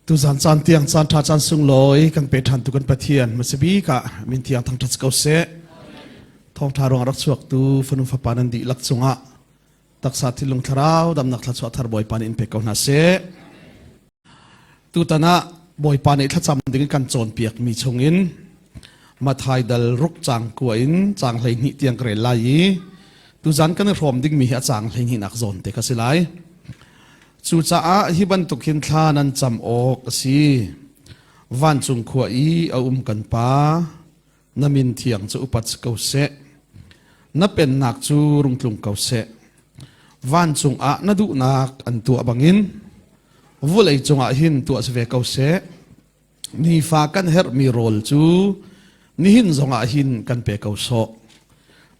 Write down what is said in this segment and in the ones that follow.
Tuzan caan tiang caan ṭha caan sunglawi kan pe ṭhan tu kan Pathian hmasabik ah min thiang thangṭhat ko seh. Thawngṭha ruang rak chuaktu fanu fapa nan dihlak cungah taksa thinlung thlarau damnak thluachuah thar Bawipa nih in pe ko hna seh. Tutan ah Bawipa nih thlacam ding kan cawnpiak mi chungin Mathai dal ruk cang kua in cang 12 tiang ka rel lai i tuzan kan i hrawm ding mi hi a cang 12 nak zawn te kha si lai. Cucaah hi bantuk hin thla nan cam awk a si. Vancung khua i a um kan Pa, na min thiang cu upat si ko seh. Na pennak cu rung tlung ko seh. Vancung ah na duhnak an tuah bangin vulei cungah hin tuah si ve ko seh. Nifa kan herhmi rawl cu nihin zongah hin kan pe ko sawh.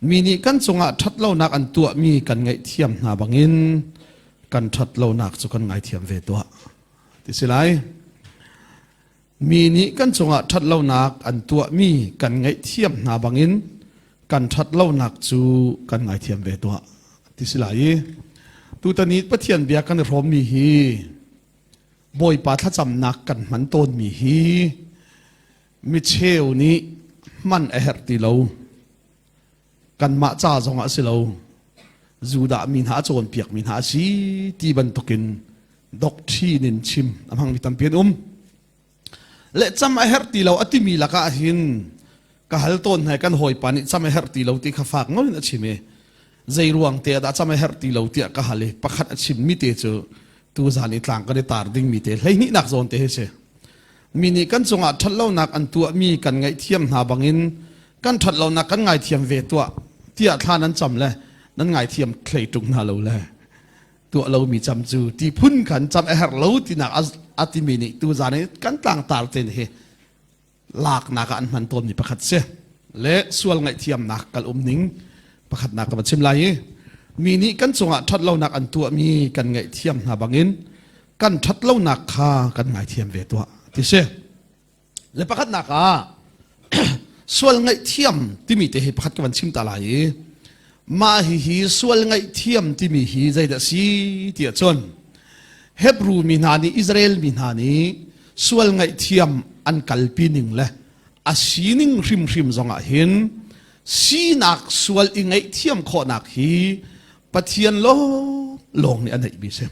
Mi nih kan cungah ṭhatlonak an tuahmi kan ngaihthiam hna bangin kan ṭhatlonak cu kan ngaithiam ve tuah. Ti si lai. Mi nih kan cungah ṭhatlonak an tuahmi kan ngaihthiam hna bangin kan ṭhatlonak cu kan ngaithiam ve tuah. Ti si lai i tutan i Pathian bia kan i hrawmmi hi Bawipa thlacamnak kan hman tawnmi hi micheu nih hman a herh ti lo. Kanmah ca zongah a si lo. Judah mi hna a cawnpiakmi hna a si ti bantukin doctrine in chim a hmangmi tampi an um. Le cam a herh ti lo a timi lakah hin ka hal tawn hna kan hawipa nih cam a herh ti lo ti kha fak ngol in a chim i zei ruang te dah cam a herh ti lo tiah ka hal i pakhat a chim mi te cu tu zan i tlang kan i tar ding mi te 12 nak zawn te hi si mi nih kan cungah ṭhatlonak an tuahmi kan ngaihthiam hna bangin kan ṭhatlonak kan ngaithiam ve tuah tiah thla nan cam le nan ngaithiam thlei ṭung hna lo le tuah lomi cam cu ti phun khan cam a herh lo tinak a timi nih tu zan i kan tlangtar te hi laknak ah an hman tawnmi pakhat si le sual ngaihthiamnak kal um ning pakhatnak ka va chim lai i mi nih kan cungah ṭhatlonak an tuahmi kan ngaihthiam hna bangin kan ṭhatlonak kha kan ngaithiam ve tuah ti si le pakhatnak ah sual ngaihthiam timi te hi pakhat ka van chim ta lai i mah hihi sual ngaihthiam timi hi zeidah si tiah cun Hebrew mi hna nih Israel mi hna nih sual ngaihthiam an kalpi ning le a sining hrimhrim zongah hin sinak sual i ngaihthiam khawhnak hi Pathian lawng lawng nih a neihmi si.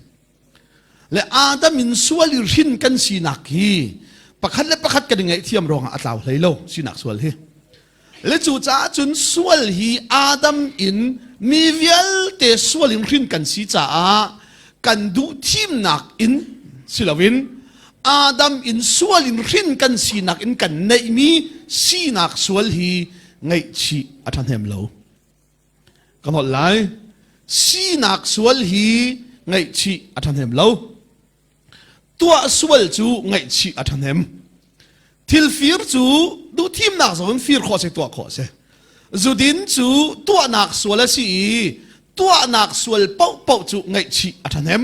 Le Adam in sual i hrin kan sinak hi pakhat le pakhat kan i ngaihthiam ruangah a tlau hlei lo sinak sual hi. Le cu caah cun sual hi Adam in mi vialte sual in hrin kan si caah kan duh thimnak in si loin Adam in sual in hrin kan sinak in kan neihmi sinak sual hi ngaihchih a ṭhahnem lo. Ka holh lai. Sinak sual hi ngaihchih a ṭhahnem lo. Tuah sual cu ngaihchih a ṭhahnem. Thil fir cu duhthimnak zong in fir khawh si tuah khawh si. Zudin cu tuahnak sual a si i tuahnak sual paohpaoh cu ngaihchih a ṭhahnem.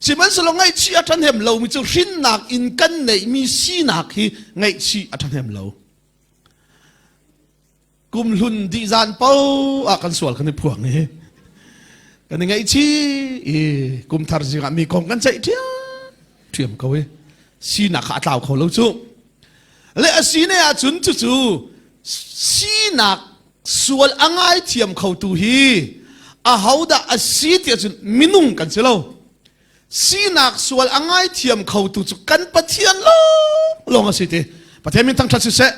Sihmanhsehlaw ngaihchih a ṭhahnem lomi cu hrinnak in kan neihmi sinak hi ngaihchih a ṭhahnem lo. Kum hlun dih zan paoh ah kan sual kan i phuang i kan i ngaihchih i kum thar zing ah mi kong kan ceih ṭhiamṭhiam ko i sinak kha a tlau kho lo cu. Le a si ne ahcun cucu sinak sual a ngaithiam khotu hi ahodah a si ti ahcun minung kan si lo. Sinak sual a ngaithiam khotu cu kan Pathian lawng a si ti. Pathian min thangṭhat siseh.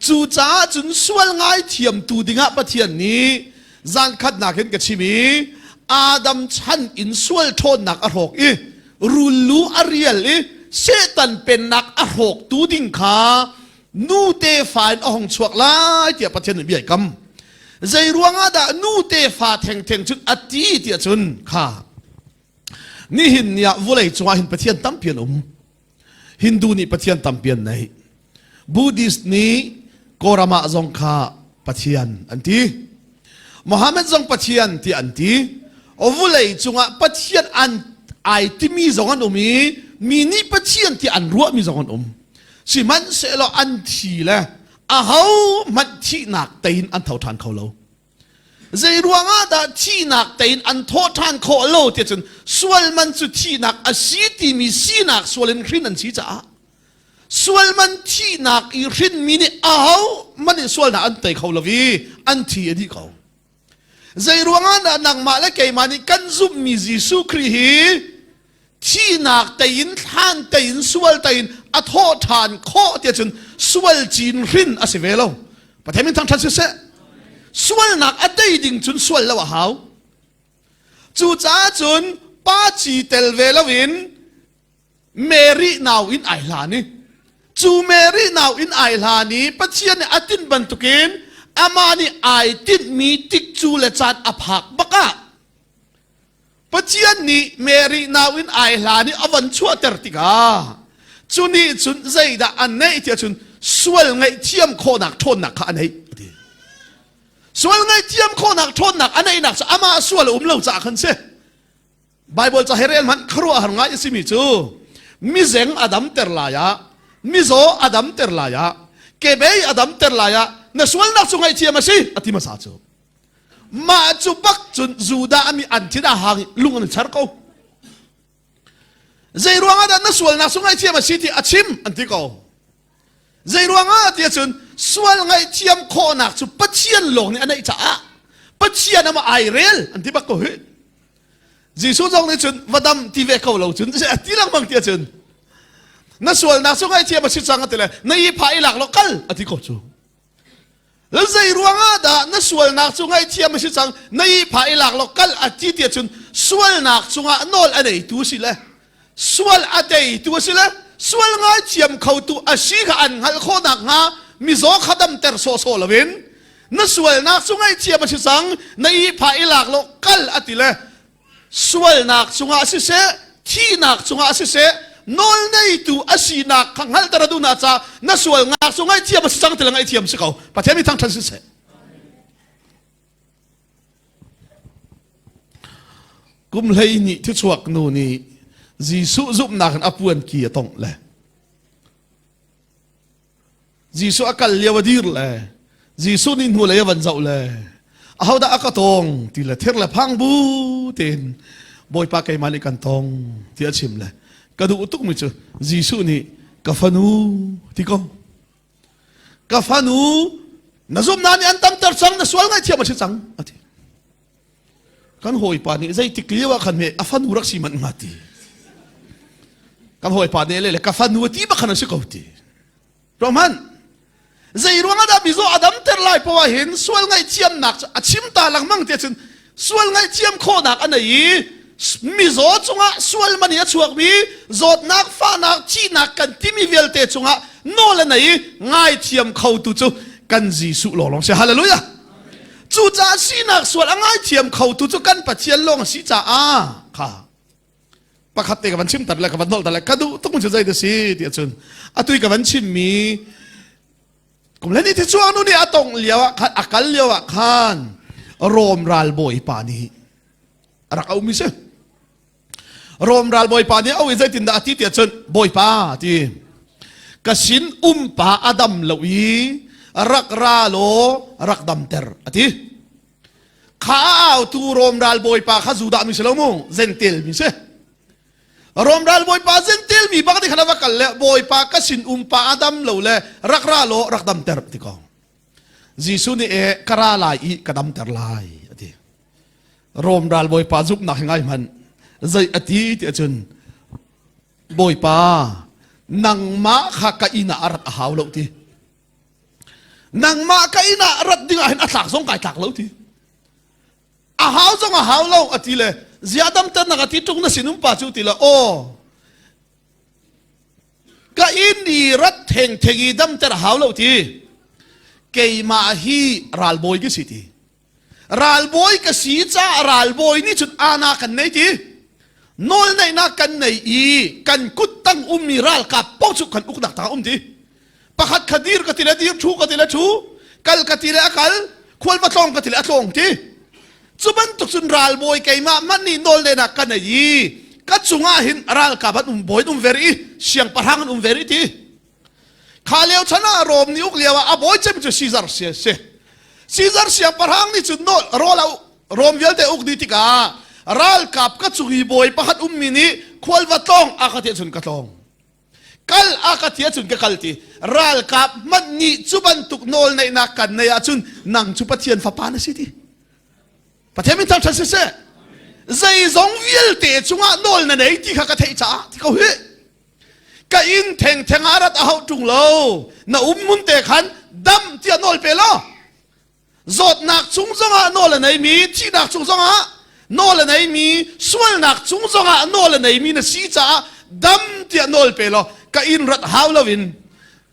Cucaah cun sual ngaithiamtu dingah Pathian nih zan khatnak hin ka chim i Adam chan in sual ṭhawnnak a hrawk i rul lu a rial i Satan pennak a hrawktu ding kha nu tefa in a hong chuak lai tiah Pathian nih bia ai kam. Zei ruangah dah nu tefa thengtheng cun a ti tiah cun kha nihin ni ah vawlei cungah hin Pathian tampi an um. Hindu nih Pathian tampi an nei. Buddhist nih Kawlram ah zong kha Pathian an ti. Muhammad zong Pathian tiah an ti. Vawlei cungah Pathian an ai timi zong an um i mi nih Pathian tiah an ruahmi zong an um. Sihmanhsehlaw an thi le aho hmanh thihnak tein an tho ṭhan kho lo. Zei ruangah dah thihnak tein an thawh ṭhan khawh lo ti cun sual man cu thihnak a si timi sinak sual in hrin an si caah sual man thihnak i hrinmi nih aho man in sualnak an tei kho lo i an thi a dih ko. Zei ruangah dah nangmah le keimah nih kan zumhmi Jesuh Khrih hi thihnak tein thlan tein sual tein a thawh ṭhan khawh tiah cun sual cin hrin a si ve lo. Pathian min thangṭhat siseh. Sualnak a tei ding cun sual lo a hau. Cucaah cun pa ci tel ve loin Mary nau in ai hlan i cu Mary nau in ai hlan i Pathian nih a tinh bantukin amah nih ai tinhmi tikcu le caan a phak bak ah Pathian nih Mary nau in ai hlan i a van chuahter tikah cu nih cun zeidah a neih tiah cun sual ngaihthiam khawhnak ṭhawnnak kha a neih a ti. Sual ngaihthiam khawhnak ṭhawnnak a neihnak cu amah sual a um lo caah khan si. Bible ca he rel hmanh khuaruahhar ngai a simi cu mizeng a damter lai ah mizaw a damter lai ah kebei a damter lai ah na sualnak cu ngaihthiam a si a ti hmasa cu mah cu bak cun Judah mi an thin a hang i lung an char ko zei ruangah dah na sualnak cu ngaihthiam a si ti a chim an ti ko zei ruangah ti ahcun sual ngaihthiam khawhnak cu Pathian lawng nih a neih caah Pathian ama ai rel an ti bak ko hi Jesuh zong nih cun va dam ti ve ko lo cun a ti lengmang ti ahcun na sualnak cu ngaihthiam a si cang a ti le na i pha i lak lo kal a ti ko cu le zei ruangah dah na sualnak cu ngaihthiam a si cang na i pha i lak lo kal a ti ti ahcun sualnak cungah nawl a neitu si le sual a teitu a si le sual ngaithiam khotu a si kha an hngalh khawh nakhnga mizaw kha damter sawhsawh loin na sualnak cu ngaihthiam a si cang na ihphah i lak lo kal a ti le sualnak cungah siseh thihnak cungah siseh nawl neitu a sinak kha hngalhter a duhnak caah na sualnak cu ngaihthiam a si cang ti le ngaihthiam si ko Pathian mi thangṭhat siseh Kum 12 thichuak nu nih Jesuh zumhnak in a puanki a tongh le Jesuh a kal lio a dir le Jesuh nih hnulei a van zoh le ahodah a ka tong ti le thir le phang bu tein Bawipa keimah nih kan tong ti a chim le ka duh tukmi cu Jesuh nih ka fanu ti ko Ka fanu, na zumhnak nih an tamter cang, na sual ngaihthiam a si cang, a ti. Kan hawipa nih zeitik lio ah khan me a fanu rak si manh hnga ti. Kan hawipa nih le le ka fanu a ti bak khan a si ko ti. Roman, zei ruang ah dah mizaw a damter lai poah hin sual ngaihthiamnak cu a chim ta lengmang ti cun sual ngaihthiam khawhnak a nei i mizaw cungah sual man i a chuakmi zawtnak fahnak thihnak kan timi vialte cungah nawl a nei i ngaithiam khotu cu kan Jesuh lawnglawng si hallelujah cucaah sinak sual a ngaithiam khotu cu kan Pathian lawng a si caah kha pakhat te ka van chim tar le ka van nolh tar le ka duh tuk cu zei da si ti ahcun atui ka van chimmi Kum le ni thichuang nu nih a tong lio ah khan a kal lio ah khan Rom ralbawipa nih a rak aumi si. Rom ralbawipa nih au i zeitindah a ti tiah cun Bawipa ti ka sin umpa a dam lo i rak ra law rak damter a ti. Kha a autu Rom ralbawipa kha Judah mi si lo mu Zentel mi si. Rom ral bawipa zentel mi bak nih khan a va kal le bawipa ka sin um pa a dam lo le rak ra law rak damter ti ko. Jesuh nih e ka ra lai i ka damter lai a ti. Rom ral bawipa zumhnak hi ngai hmanh zei a ti ti ahcun bawipa nangmah kha ka inn ah a rat a hau lo ti. Nangmah ka inn ah rat ding ah hin a tlak zong kai tlak lo ti. A hau zong a hau lo a ti le zia damternak a ti ṭung na sinum pa cu ti le aw ka inn i rat thengtheng i damter a hau lo ti keimah hi ralbawi ka si ti ralbawi ka si caah ralbawi nih cun ana kan nei ti nawlneihnak kan nei i kan kut tang ummi ralkap paoh cu kan uknak tang um ti pakhat kha dir ka ti le dir thu ka ti le thu kal ka ti le a kal khual va tlawng ka ti le a tlawng ti cu bantuk cun ralbawi keimah hmanh nih nawl len ah ka nei i ka cungah hin ralkap an um bawi an um ver i siangpahrang an um ver i ti kha lio chan ah Rom nih uk lio ah a bawi cem cu Caesar si si. Caesar siangpahrang nih cun rawl a Rom vialte uk dih tikah ralkap ka cung i bawi pakhat ummi nih khual va tlawng a ka ti ahcun ka tlawng. Kal a ka ti ahcun ka kal ti. Ralkap hmanh nih cu bantuk nawl neihnak kan neih ahcun nang cu Pathian fapa na si ti. Pathian min thangṭhat siseh. Zeizong vialte cungah nawl na nei ti kha ka theih caah ti ko hi. Ka inn thengtheng ah rat a hauh ṭung lo. Na um mun te khan dam tiah nawl pe law. Zawtnak cung zongah nawl a neimi, thihnak cung zongah nawl a neimi, sualnak cung zongah nawl a neimi na si caah dam tiah nawl pe law ka inn rat hau loin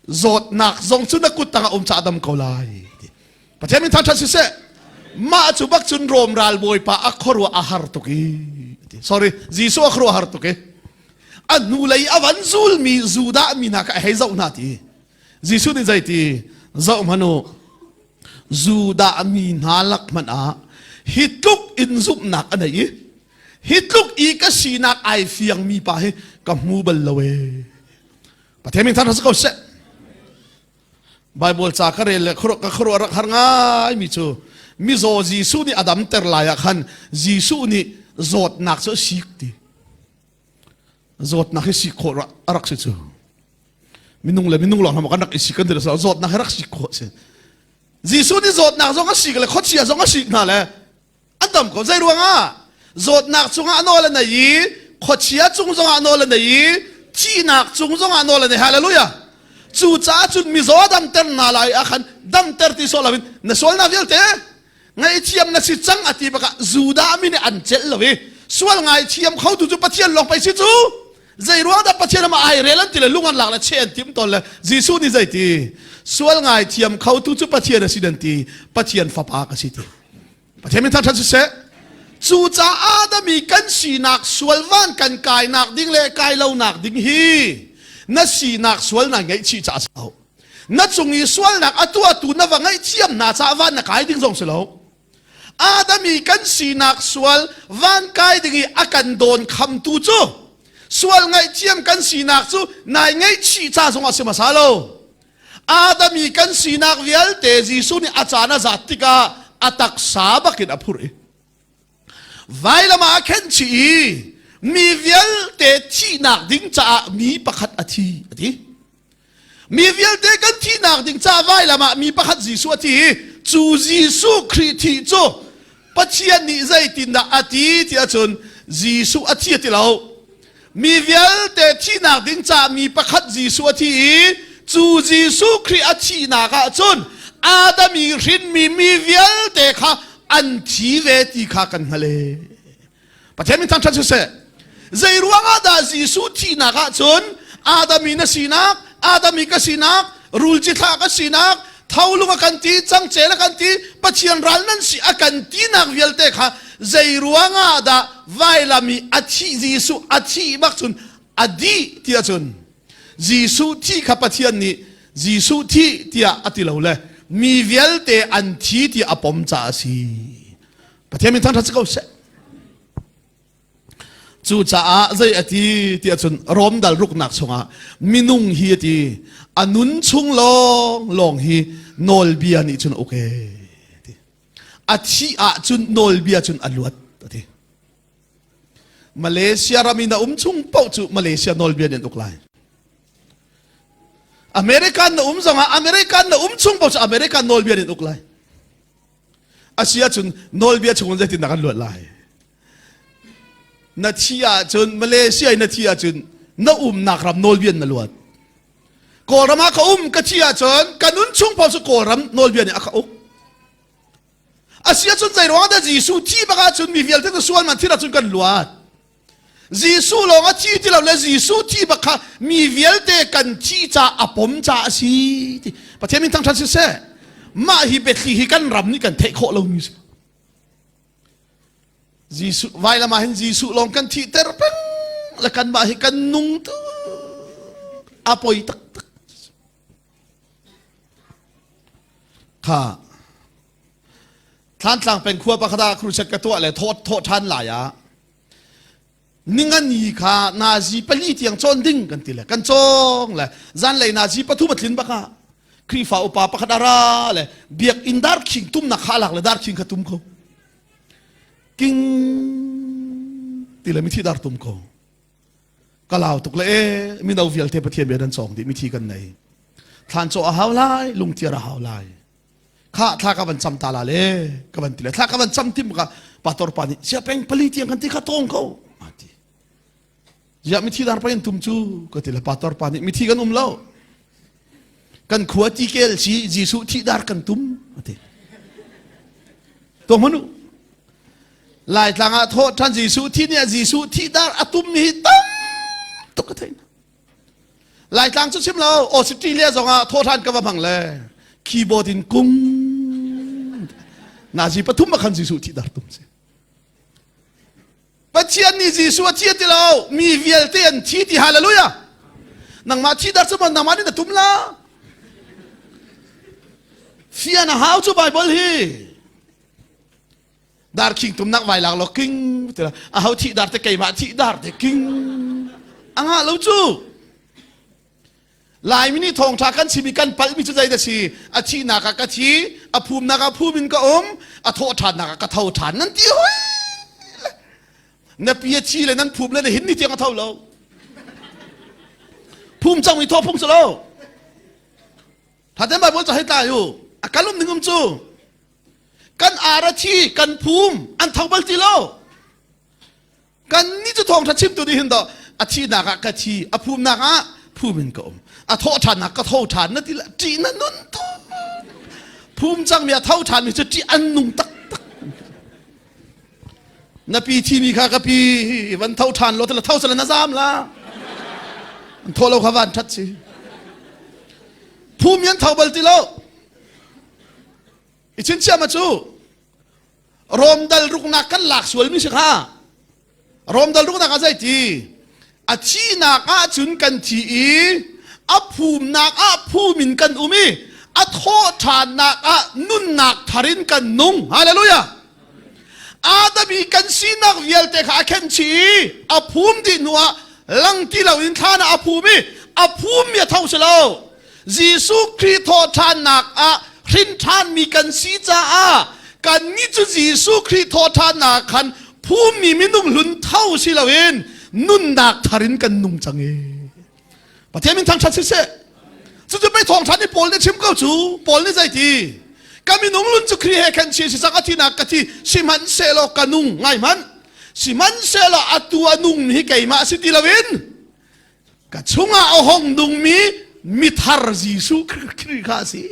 zawtnak zong cu na kut tangah um caah dam ko lai. Pathian min thangṭhat siseh. Mah cu bak cun Rom ralbawipa a khuaruah a har tuk i sorry Jesuh a khuaruah har tuk i a hnulei a van zulmi Judah mi hna kha a hei zoh hna ti Jesuh nih zei ti zoh hmanh u Judah mi hna lak hmanh ah hi tluk in zumhnak a nei i hi tluk i ka sinak ai fiang mi pa hi ka hmu bal lo ee Pathian min thangṭhat si ko seh Bible ca ka rel le ka khuaruah rak har ngaimi cu mizaw Jesuh nih a damter lai ah khan Jesuh nih zawtnak cu a sik ti. Zawtnak hi sik khawh a rak si cu. Minung le minung lawng kan rak i sik kan ti zawtnak hi rak sik khawh si. Jesuh nih zawtnak zong a sik le khuachia zong a sik hna le An dam ko. Zei ruangah? Zawtnak cungah nawl a nei i khuachia cung zongah nawl a nei i thihnak cung zongah nawl a nei. Hallelujah. Cucaah cun mizaw damter hna lai ah khan damter ti sawh loin na sualnak vialte ngaihthiam na si cang a ti bakah Judah mi nih an celh lo i sual ngaithiam khotu cu Pathian lawng pei si cu zei ruang dah Pathian ama ai rel an ti le lung an lak le che an tim tawn le Jesuh nih zei ti sual ngaithiam khotu cu Pathian a si dan ti Pathian fapa ka si ti Pathian min thangṭhat siseh. Cucaah Adam i kan sinak sual van kan kainak ding le kai lonak ding hi na sinak sual na ngaihchih caah si lo. Na cung i sualnak a tuahtu na va ngaihthiam hna caah van na kai ding zong si lo. Adam i kan sinak sual van kai ding i a kan dawn khamtu cu sual ngaihthiam kan sinak cu nai ngaihchih ca zong a si hmasa lo. Adam i kan sinak vialte Jesuh nih a caan a zat tikah a taksa bakin a phurh i vailam ah a khenhchih i mi vialte thihnak ding caah mi pakhat a thi a ti. Mi vialte kan thihnak ding caah vailam ah mi pakhat Jesuh a thi i cu Jesuh Khrih thih cu Pathian nih zeitindah a ti ti ahcun Jesuh a thi a ti lo. Mi vialte thihnak ding caah mi pakhat Jesuh a thi i cu Jesuh Khrih a thihnak ah cun Adam i hrinmi mi vialte kha an thi ve ti kha kan hngal e. Pathian min thangṭhat siseh. Zei ruangah dah Jesuh thihnak ah cun Adam i na sinak, Adam i ka sinak, rul cithlah ka sinak, tholung a kan ti, cangcel a kan ti, Pathian ral nan si a kan tinak vialte kha zei ruangah dah vailam i a thih Jesuh a thih bak cun a dih tiah cun Jesuh thih kha Pathian nih Jesuh thih tiah a ti lo le mi vialte an thi tiah a pom caah a si. Pathian min thangṭhat si ko seh. Cucaah zei a ti tiah cun Rom dal ruknak chungah minung hi a ti a nun chung lawng lawng hi nawlbia nih cun a uk ee ti. A thih ahcun nawlbia cun a luat a ti. Malaysia ram i na um chung paoh cu Malaysia nawlbia nih an uk lai. American na um zongah American na um chung paoh cu American nawlbia nih an uk lai. A si ahcun nawlbia chungin zeitindah kan luat lai? Na thi ahcun Malaysia in na thi ahcun na umnak ram nawlbia in na luat. Kawlram ah ka um ka thi ahcun ka nun chung paoh cu Kawlram nawlbia nih a ka uk. A si ahcun zei ruangah dah Jesuh thi bak ahcun mi vialte cu sual man thil ahcun kan luat. Jesuh lawng a thi ti lo le Jesuh thi bak kha mi vialte kan thi ca a pom ca a si ti Pathian min thangṭhat siseh mah hi biathli hi kan ram nih kan theih khawh lomi si Jesuh vailam ah hin Jesuh lawng kan thihter peng le kanmah hi kan nung tu a poi taktak kha Thlantlang peng khua pakhat ah crusade ka tuah le thawh thawh ṭhan lai ah ningani kha nazi pali tiang cawn ding kan ti le kan cawng le zanlei nazi pathum a tlin bak ah. Khrihfa upa pakhat a ra le biakinn darkhing tumnak kha a lak le darkhing kha tum ko. King ti le mithi dar tum ko. Ka lau tuk le e mino vialte Pathian bia nan cawng dih mithi kan nei. Thlan cawh a hau lai, lungtiar a hau lai. Kha thla ka van cam ta la le ka van ti le thla ka van cam tim ka pastor pa nih sia peng pali tiang kan ti kha tawng ko a ti. Ziah mithi dar pa in tum cu ka ti le pastor pa nih mithi kan um lo. Kan khua ti kel si Jesuh thih dar kan tum a ti. To hmanu Laitlang ah thawh ṭhan Jesuh thi nih Jesuh thih dar a tum mi hi tam tuk ka thei. Laitlang cu chim lo Australia zong ah thawh ṭhan ka va hmang le keyboard in kung nazi pathum ah khan Jesuh thih dar tum si. Pathian nih Jesuh a thi a ti lo mi vialte an thi ti hallelujah nangmah thi dar cu nangmah nih na tum la fian a hau cu Bible hi dar king tumnak vai lak lo king ti a ho thi dar te keimah thi dar te king a ngah lo cu Laimi nih thawngṭha kan chim i kan palhmi cu zeidah si? A thihnak ah ka thi, a phumnak ah phum in ka um, a thawh ṭhannak ah ka tho ṭhan nan ti hoi. Na pi a thi le nan phum le na hin ni tiang a tho lo. Phum cang i thaw phung si lo. Thaten Bible ca hei tlai u. A kalum ning um cu. Kan ar a thi, kan phum, an tho bal ti lo. Kan nih cu thawngṭha chimtu nih hin dawh a thihnak ah ka thi, a phumnak ah phum in ka um, a thawh ṭhannak ka tho ṭhan na ti ṭih na nun tuk. Phum cangmi a tho ṭhanmi cu ṭih an nung taktak. Na pi thimi kha ka pi van tho ṭhan law tila tho sala na zam la. An tho lo kha van ṭhat si. Phum yan tho bal ti lo. I chinchiah ma cu Rom dal ruknak kan lak sualmi si kha. Rom dal ruknak ah zei ti? A thihnak ah cun kan thi i a phumnak ah phum in kan um i a thawh ṭhannak ah nunnak thar in kan nung. Hallelujah! Adam i kan sinak vialte kha a khen chih i a phum dih hnuah lang ti loin thlan ah a phum i a phummi a tho si lo. Jesuh Khrih thawhṭhannak ah hrin ṭhanmi kan si caah kannih cu Jesuh Khrih thawhṭhannak khan phummi minung hlun tho si loin nunnak thar in kan nung cang i Pathian min thangṭhat siseh cucu pei thawngṭha nih Paul nih chim ko cu Paul nih zeiti ka minung lun cu Khrih he khan chi si cang a thinak ka thi sihmanhsehlaw ka nung ngai hmanh sihmanhsehlaw atu a nung hi keimah si ti loin ka chungah a hong nungmi mithar Jesuh Khrih kha a si.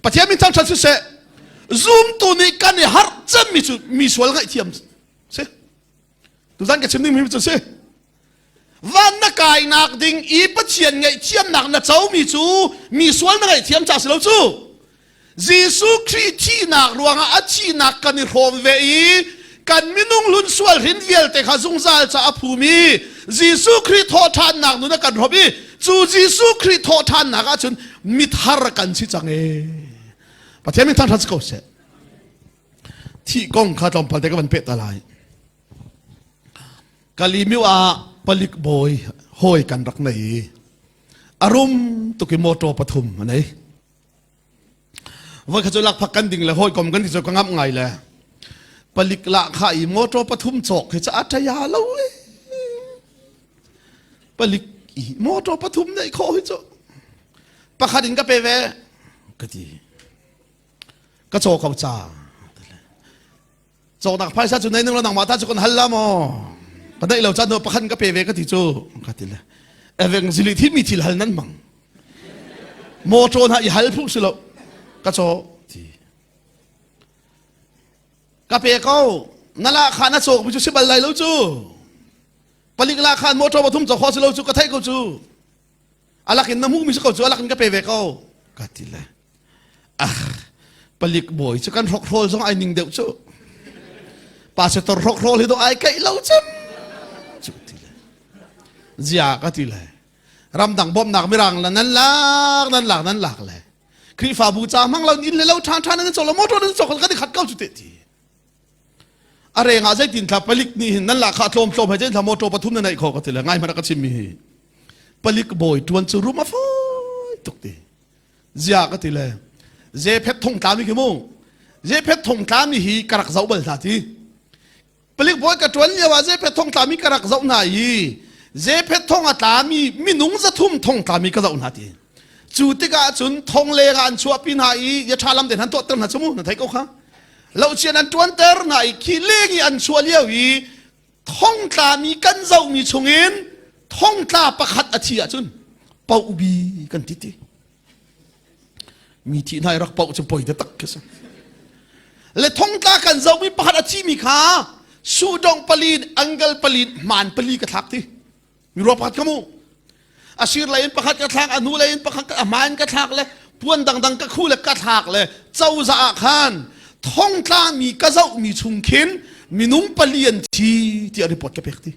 Pathian min thangṭhat siseh, zumtu nih kan i harh cemmi cu mi sual ngaihthiam si. Tuzan ka chim ding mi cu si. Van na kainak ding i Pathian ngaihthiamnak na comi cu mi sual na ngaihthiam ca si lo cu. Jesuh Khrih thihnak ruangah a thihnak kan i hrawm ve i kan minung hlun sual hrin vialte kha zungzal ca a phum i Jesuh Khrih thawhṭhannak nun a kan hrawm i cu Jesuh Khrih thawhṭhannak ahcun mithar kan si cang e. Pathian min thangṭhat si ko seh. Thih kong kha tlawmpal te ka van peh ta lai. Kalimiu ah palik bawi hawi kan rak nei i a rum tuk i motor pathum a nei. Voi kha cu lakphak kan ding le hawikom kan ti cu ka ngamh ngai le palik lah kha i motor pathum cawk hi cu a ṭaya lo e. Palik i motor pathum neih khawh hi cu pakhat in ka pe ve ka ti. Ka caw ko ca. Cawknak phaisa cu nei ning lo nangmah ta cu kan hal la maw? Ka daih lo caan pakhat ka pe ve ka ti cu ka ti le. Eveng zili thi mi thil hal nan mang. Motor hna i hal phu si lo ka caw ti. Ka pe ko na la kha na cawk mi cu si bal lai lo cu. Palik la khan motor pathum caw kho si lo cu ka theih ko cu. Alak in na hmuh mi si ko cu alak in ka pe ve ko ka ti le. Ah, palik bawi cu kan hrokhrawl zong ai ning deuh cu. Pastor hrokhrawl hi do ai kaih lo cem. Cu ti le. Zia ka ti le. Ramdang bawmhnak mirang la nan lak nan lak nan lak le. Khrihfabu ca hmang lo inn le lo ṭha ṭha nan cawk lo motor nan cawk kan i khat ko cu te ti. A reng ah zeitin thla palik nih hin nan lak kha tlawm tlawm he zeitin thla motor pathum na neih kho ka ti le ngai hmanh ka chim mi hi. Palik bawi ṭuan cu rum a fawi tuk ti. Zia ka ti le Zephet thong tlami khi mu Zephet thong tlami hi ka rak zoh bal hna ti. Palik bawi ka ṭuan lio ah Zephet thong tlami ka rak zoh hna i Zephet thong a tlami minung 300 thong tlami ka zoh hna ti. Cu tikah cun thong leng ah an chuahpi hna i ya ṭha lam te han tuahter hna cu mu na thei ko kha. Lohcian an ṭuanter hna i khi leng i an chuah lio i thongtlami kan zohmi chungin thongtla pakhat a thi ahcun poh bi kan ti ti. Mi thi hna i rak poh cu poi taktak khi si. Le thongtla kan zohmi pakhat a thimi kha sudong palin angle palin hmaan pali ka thlak ti. Mi rua pakhat ka mu. A sir lei in pakhat ka thlak, a hnu lei in pakhat a hma in ka thlak le puan dangdang ka khu le ka thlak le cozah ah khan thongtla mi ka zohmi chung khin minung pali an thi tiah report ka pek ti.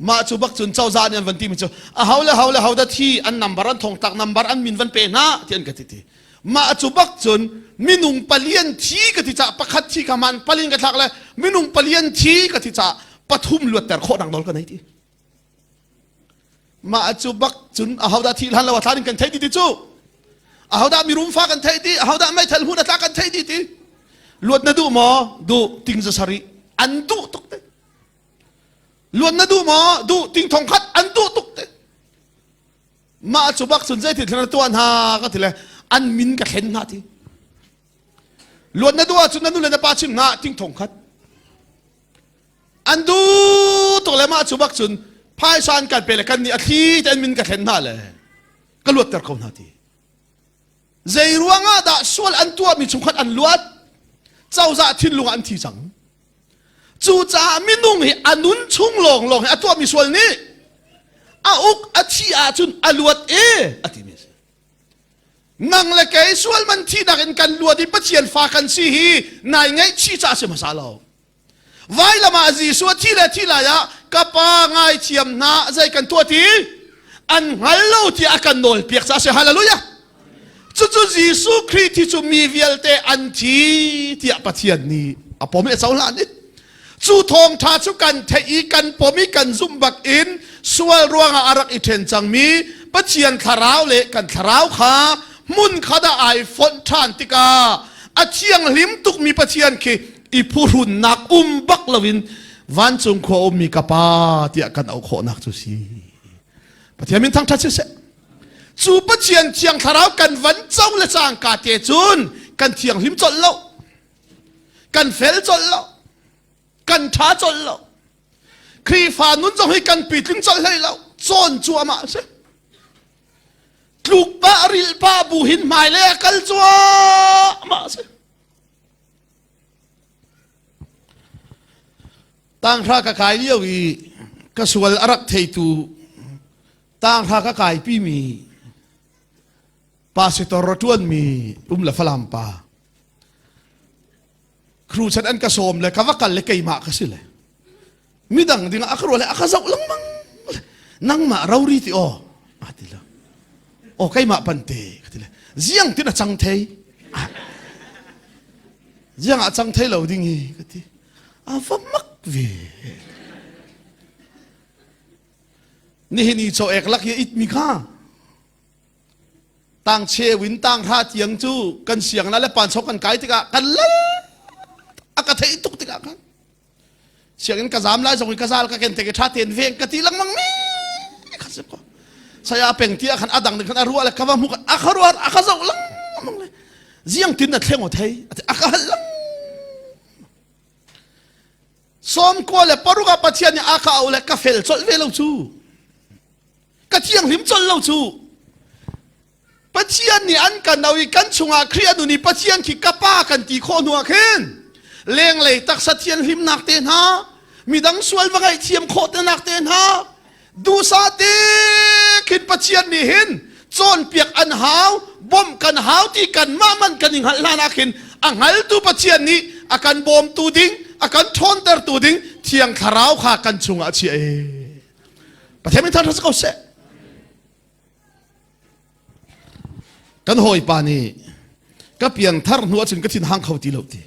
Mah cu bak cun cozah nih an van timi cu a ho le ho le ho dah thi an number an thongtlak number an min van pe hna ti an ka ti ti. Mah cu bak cun minung pali an thi ka ti caah pakhat thi kha man palin ka thlak le minung pali an thi ka ti caah pathum luatter khawh nak nawl ka nei ti. Mah cu bak cun ahodah thih hlan lo a thla ding kan theih ti ti cu. Ahodah mirum fa kan theih ti, ahodah meithal hmun a tla kan theih ti ti. Luat na duh maw? Duh ting za sarih. An duh tuk te. Luat na duh maw? Duh ting thong khat an duh tuk te. Mah cu bak cun zeitin thlen na tuah hna ka ti le an min ka thlen hna ti. Luat na duh ahcun na nu le na pa chim hna ting thong khat. An duh tuk le mah cu bak cun phaisa an kan pe le kan nih a thli te an min ka thlen hna le ka luatter ko hna ti. Zei ruangah dah sual an tuahmi chungkhat an luat? Cozah thinlung ah an thi cang. Cucaah minung hi a nun chung lawnglawng hi a tuahmi sual nih a uk a thi ahcun a luat e a timi a si. Nang le kei sual man thinak in kan luat i Pathian fa kan si hi nai ngaihchih caah a si hmasa lo. Vailam ah Jesuh a thi le thi lai ah ka pa ngaithiam hna zei kan tuah ti an hngal lo tiah a kan nawl piak caah a si. Hallelujah. Cucu Jesuh Khrih thi cu mi vialte an thi tiah Pathian nih a pom i a cohlan i cu thawngṭha cu kan theih i kan pom i kan zumh bak in sual ruangah a rak i ṭhen cangmi Pathian thlarau le kan thlarau kha hmun khat ah ai fonh ṭhan tikah a thianghlim tukmi Pathian khi i phuhrunnak um bak loin vancung khua ummi ka pa tiah kan auh khawhnak cu si. Pathian min thangṭhat siseh. Cu Pathian thiang thlarau kan van co le cangka te cun kan thianghlim colh lo. Kan fel colh lo. Kan ṭha colh lo. Khrihfa nun zong hi kan pitling colh hlei lo. Cawn cuahmah a si. Tluk pah rilh pah bu hin hmailei a kal cuahmah a si. Tanghra ka kai lio i ka sual a rak theitu tanghra ka kaipi mi pastor a ṭuanmi um le Falam pa Kruchan an ka sawm le ka va kal le keimah ka si le midang ding ah a ka ruah le a ka zoh lengmang nangmah rori ti aw a ti lo aw keimah pante ka ti le ziang tin a cang thei ziang ah cang thei lo ding hi ka ti a va mak ve nihin i chaw ek lak hi it mi kha tang cheu in tang hra tiang cu kan siang la le pan chok kan kai tikah kan lal a ka theih tuk tikah khan sianginn ka zam lai zong i ka zal ka ken te ke tha ten veng ka ti lengmang mi kha si ko saya peng tia khan adang ding khan a ruah le ka va hmu a kha ruah a kha zoh lengmang le ziang tin na thleng o thei a ka hal lengmang 96 ah Pathian nih a ka auh le ka fel colh ve lo cu ka thianghlim colh lo cu Pathian nih an kan auh i kan chungah Khrih a nun i Pathian khi ka pa kan ti khawh hnu ah khin lenglei taksa thianhlimnak te hna midang sual va ngaihthiam khawh te nak te hna duhsah te khin Pathian nih hin cawnpiak an hau bawmh kan hau ti kanmah man kan i hngalh hlan ah khin a hngaltu Pathian nih a kan bawmtu ding a kan ṭhawntertu ding Thiang Thlarau kha kan chungah a chiah e Pathian min thangṭhat si ko seh Kan hawipa nih ka piangthar hnu ahcun ka thin hang kho ti lo ti.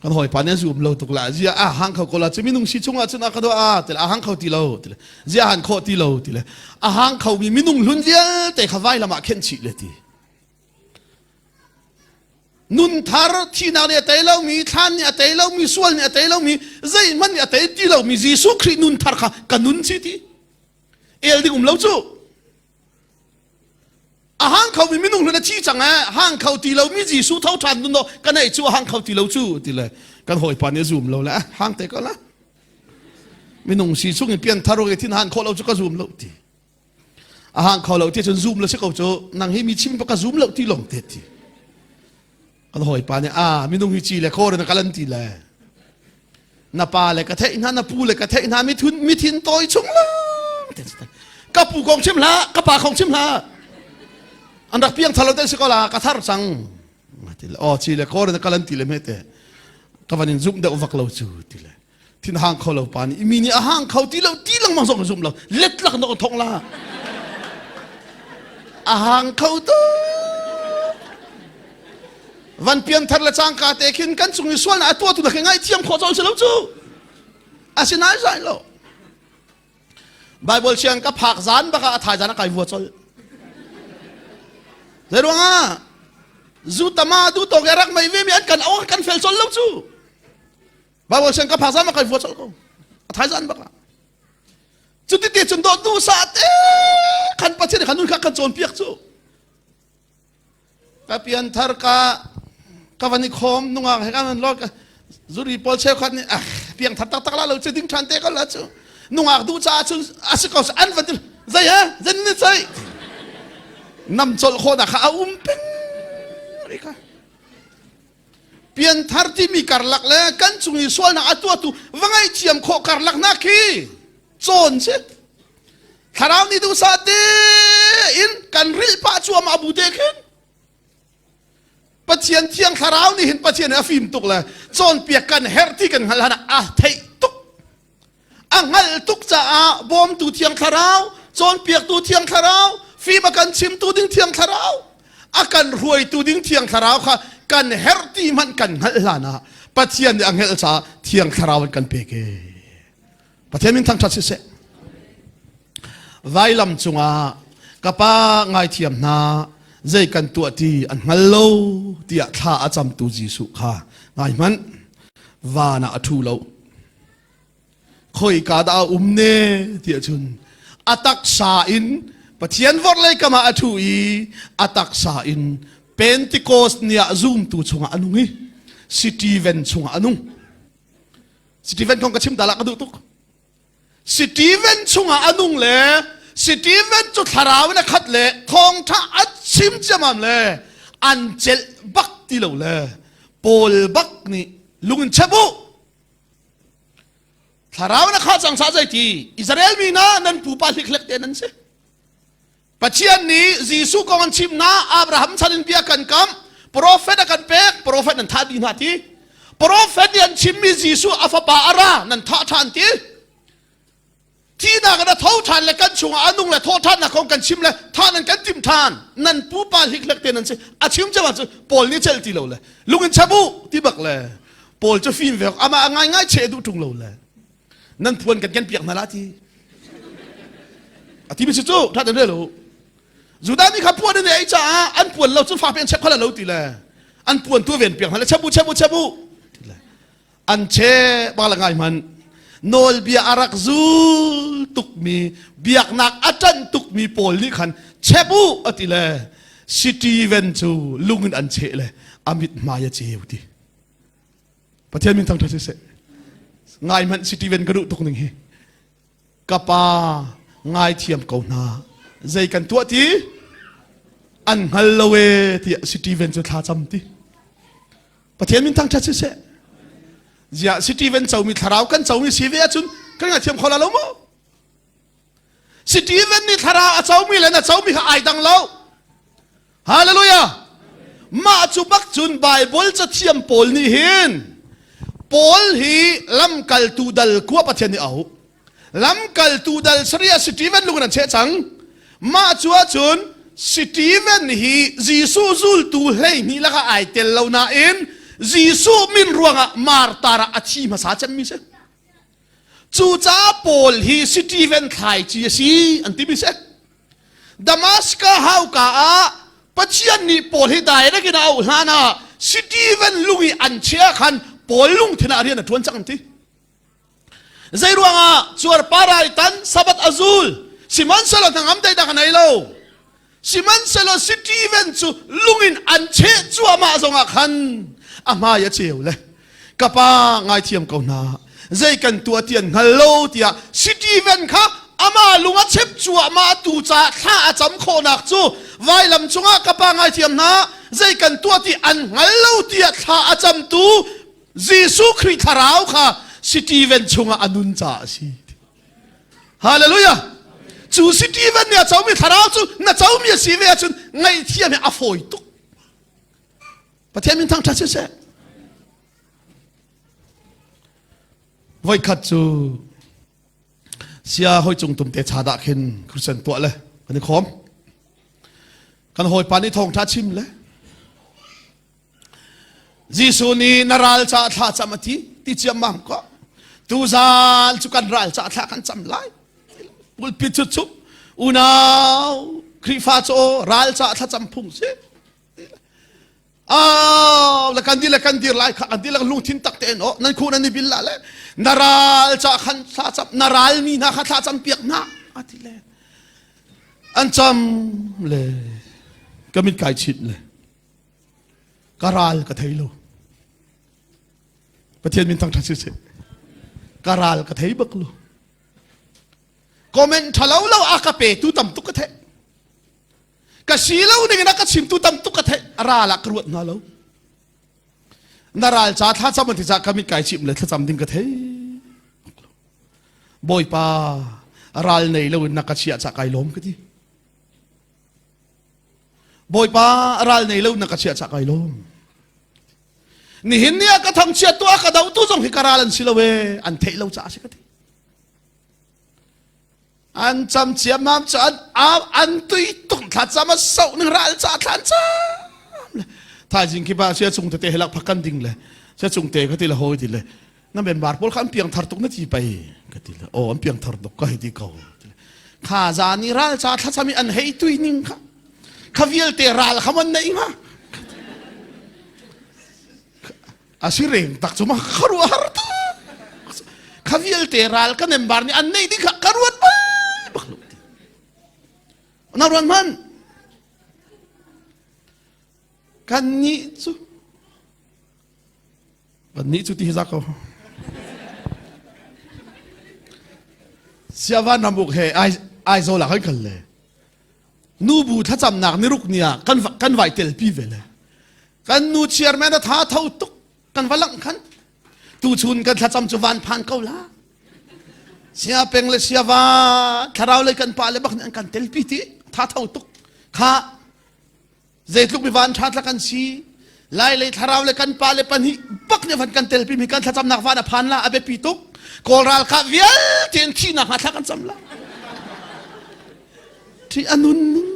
Kan hawipa nih a zum lo tuk la. Zia a hang kho ko la. Cu minung si chungah cun a ka do a ti le a hang kho ti lo ti le zia han khawh ti lo ti le a hang kho mi minung hlun vialte kha vailam ah khenh chih le ti. Nun thar thihnak nih a tei lomi, thlan nih a tei lomi, sual nih a tei lomi, zeihmanh nih a tei ti lomi Jesuh Khrih nun thar kha ka nun si ti. El ding um lo cu. A hang khomi minung hlun a thi cang eh hang kho ti lomi Jesuh tho ṭhan nun ka neih cu a hang kho ti lo cu ti le kan hawipa nih a zum lo le hang te ko la. Minung si chung in pian thar i thin han khawh lo cu ka zum lo ti. A hang kho lo ti cun zum lo si ko cu nang hi mi chim ka zum lo ti lawng te ti. Kan hawipa nih a minung hi ci le khor in kalan ti le na pa le ka theih hna na pu le ka theih hna mithun mithin tawi chung lang ka pu kong chim hlah ka pa kong chim hlah an rak piang thalo te si ko la ka thar cang ti le oh ci le khor in kalan ti le me te ka van in zum deuh vak lo cu ti le thin hang kho lo pa nih mi nih a hang kho ti lo ti lengmang zong zum lo let lak nok thong la a hang kho tu van pian thar le cangka te khin kan cung i sual na a tuah tu na khi ngai thiam khawh col si lo cu asinai zai lo Bible siang ka phak zan baka a thai zan a kai vua col zei ruangah zu tama du to ke rak mei ve mi an kan au kan fel col lo cu Bible siang ka phak zan ma kai vua col ko a thai zan baka cuti te cun do du sa te khan pathian khan nun kha kan cawn piak cu ka pian thar ka ka van i khom nungak he kan lo zuri pawl cheukhat nih ah piang thar taktak la lo cu ding than te ko la cu nungak duh caah cun a si ko an van zei ha zan ni cai nam col khawhnak kha a um peng ri kha pianthar timi karlak le kan cung i sualnak a tuahtu va ngaihthiam khawh karlak na khi cawn si thlarau nih duhsah tein kan rilh pah cuahmah bu te khin Pathian thiang thlarau nih hin Pathian a fim tuk le cawnpiak kan herh ti kan hngalh han a theih tuk A hngalh tuk caah bawmtu Thiang Thlarau, cawnpiaktu Thiang Thlarau, fim a kan chimtu ding Thiang Thlarau, a kan hruaitu ding Thiang Thlarau kha kan herh ti hmanh kan hngalh hlan ah Pathian nih a hngelh caah Thiang Thlarau an kan pek e. Pathian min thangṭhat siseh. Vailam cungah ka pa ngaithiam hna zei kan tuah ti an hngal lo tiah thla a camtu Jesuh kha ngai hmanh van ah a ṭhu lo khoika dah a um ne tiah cun a taksa in Pathian vorhlei kam ah a ṭhu i a taksa in Pentecost ni ah zumtu chungah a nung i Stephen chungah a nung. Stephen kong ka chim ta lah ka duh tuk. Stephen chungah a nung le Stephen cu thlarau in a khat le thawngṭha a chim ciamam le an celh bak ti lo le Paul bak nih lung in chep u Thlarau na kha cang sa zei ti Israel mi na nan pupa hlikhlek te nan si. Pathian nih Jesuh kong an chim na Abraham chan in bia kan kam profet a kan pek profet nan thah dih hna ti profet nih an chimmi Jesuh a fapa a ra nan thah ṭhan ti Thihnak in a tho ṭhan le kan chungah a nung le thawhṭhannak kong kan chim le thah nan kan timh ṭhan nan pupa hlikhlek te nan si a chim cem ahcun Paul nih celh ti lo le lung in chap u ti bak le Paul cu fim ve amah a ngaingai cheh duh ṭung lo le nan puan kan kan piak hna la ti a ti mi si cu ṭha ten rel u Judah mi kha puan an ei caah an puan lo cu fa pe an chep kha lo ti le an puan tu ven piak hna le chep u chep u chep u ti le An che bak le ngai hmanh. Nawlbia a rak zul tukmi, biaknak a ṭanh tukmi pawl nih khan chep u a ti le Steven cu lung in an cheh le a mithmai a ceu ti. Pathian min thangṭhat siseh. Ngai hmanh Steven ka duh tuk ning hi. Ka pa ngaithiam ko hna. Zei kan tuah ti? An hngal lo e tiah Steven cu thla cam ti. Pathian min thangṭhat siseh. Ziah Steven comi thlarau kan comi si ve ahcun kan ngaithiam kho la lo maw? Steven nih thlarau a comi le na comi kha ai dang lo. Hallelujah! Mah cu bak cun Bible cathiam pawl nih hin Paul hi lamkaltu dal kua Pathian nih a auh. Lamkaltu dal Saria Stephen lung in an cheh cang. Mah cu ahcun Stephen hi Jesuh zultu 12 lakah ai tel lo nain. Jesuh min ruangah martar ah a thi hmasa cemmi si. Cucaah Paul hi Stephen thlaici a si an timi si. Damascus hauka ah Pathian nih Paul hi direct in a auh hlan ah Stephen lung i an chia khan Paul lungthin ah rian a ṭuan cang an ti. Zei ruangah cuarpar ai tan Sabbath a zul sihmanhsehlaw hnangam daihnak a nei lo. Sihmanhsehlaw Stephen cu lungin an cheh cuahmah zongah khan a hmai a ceu le ka pa ngaithiam ko hna zei kan tuah ti an hngal lo tiah Stephen kha amah lung a chep cuahmah tu caah thla a cam khawhnak cu vailam cungah ka pa ngaithiam hna zei kan tuah ti an hngal lo tiah thla a camtu Jesuh Khrih thlarau kha Stephen chungah a nun caah a si. Hallelujah! Cu Stephen nih a comi thlarau cu na comi a si ve ahcun ngaihthiam hi a fawi tuk. Pathian min thangṭhat siseh. Voikhat cu sia hoi cung tumte cha dah khin Christian tuah le kan i khawm. Kan hawipa nih thawngṭha chim le Jesuh nih na ral caah thla cam a ti ti ciammam ko tuzan cu kan ral caah thla kan cam lai pulpit cu cu unau Khrihfa cu ral caah thlacam phung si Ah, la kan dir le kan dir lai kha kan dir le lungthin tak tein oh nan khu nan i bil la le na ral ca khan thla cam na ral mi hna kha thla cam piak hna ati le an cam le ka mit kai chit le ka ral ka thei lo Pathian min thangṭhat siseh ka ral ka thei bak lo comment ṭhalo lo a ka pe tu tam tuk ka theih ka si lo ning in a ka chimtu tam tuk ka theih ral ah ka ruat hna lo na ral ca thla cam an ti ca ka mit kai chim le thlacam ding ka thei Bawipa ral nei lo in na ka chiah ca kai lawm ka ti Bawipa ral nei lo na ka chiah ca kai lawm. Nihin ni ah ka thangchiat tu a ka do tu zong hi ka ral an si lo e an theih lo caah si ka ti. An cam ciammam cu an an tui tuk thla cam a soh ning ral ca thlan cam le thaizing khi ba sia chung tete helak phak kan ding le sia chung te ka ti le hoi ti le na member pawl kha an piang thar tuk na ti pei ka ti le aw an piang thar tuk ka hei ti ko kha zan i ral ca thlacam i an hei tui ning kha kha vialte ral kha man nei ma a si reng tak cu ma kharu har ta kha vialte ral ka member nih an nei ding kha ka ruat bal bak lo ti na ruan man kan nih cu Kannih cu ti hi za ko. Siavan ramuk he Aizawl ah kan kal le. Nubu thlacamnak niruk ni ah kan kan vai telpi ve le. Kan nu chairman a tha tho tuk kan va langh khan. Tu chun kan thlacam cu van phan ko la. Sia peng le siava thlarau le kan pa le bak nih an kan telpi ti tha tho tuk. Kha Zeitluk mi van ṭha tlak an si. Lai lei thlarau le kan pa le pahnih bak nih van kan telpi mi kan thlacamnak van a phan la a biapi tuk. Kawl ralkap vialte in thihnak hnga thla kan cam la. Thi a nun ning.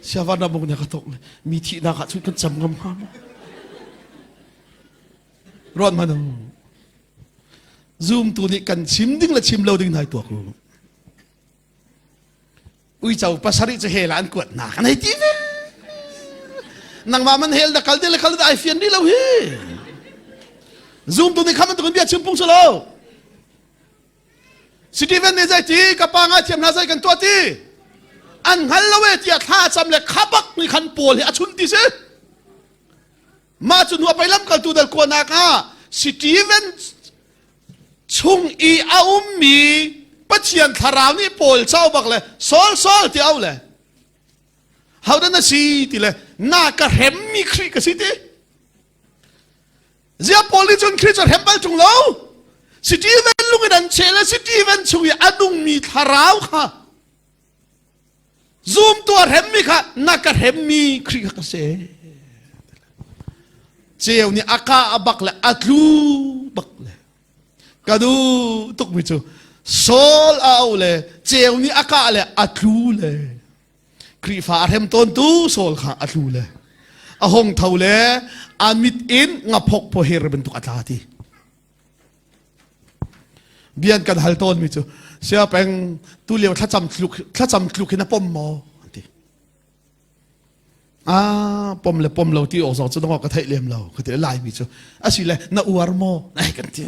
Siavan ramuk nih ka tok mi thihnak ah cun kan cam ngam hnga maw? Ruat hmanh u. Zoom tu nih kan chim ding le chim lo ding nai tuak u. Uico pasarih cu hel ah an kuat hna kan hei ti ve. Nangmah man hel na kal ding le kal ai fian rih lo hi. Zoom tu nih kha bantukin bia chim pung su lo. Stephen nih zei ti ka pa ngai thiam hna zei kan tuah ti. An hngal lo e tiah thla cam le khabak nih khan Paul hi a chun ti si. Mah cu hnu a pei lamkaltu dal kuanak ah Stephen chung i a ummi Pathian thlarau nih Paul cau bak le Saul Saul ti au le hodah na si ti le na ka hremmi Khrih ka si ti zia Paul nih cun Khrih cu hrem bal ṭung lo Stephen lung in an cheh le Stephen chung i a nungmi thlarau kha Zumtu a hremmi kha na ka hremmi Khrih kha ka si. Ceu nih a ka a bak le a tlu bak le ka duh tukmi cu Saul a au le ceu nih a kah le a tlu le Khrihfa a hrem tawntu Saul kha a tlu le. A hong tho le a mit in ngaphok phaw her bantuk a tla ti. Bian kan hal tawn mi cu sia peng tu lio thlacam tluk thlacam tluk hin a pom maw ti. Ah pom le pom lo ti awk zong cu dong ka theih lem lo ka ti lai mi cu asi le na uar maw ai kan ti.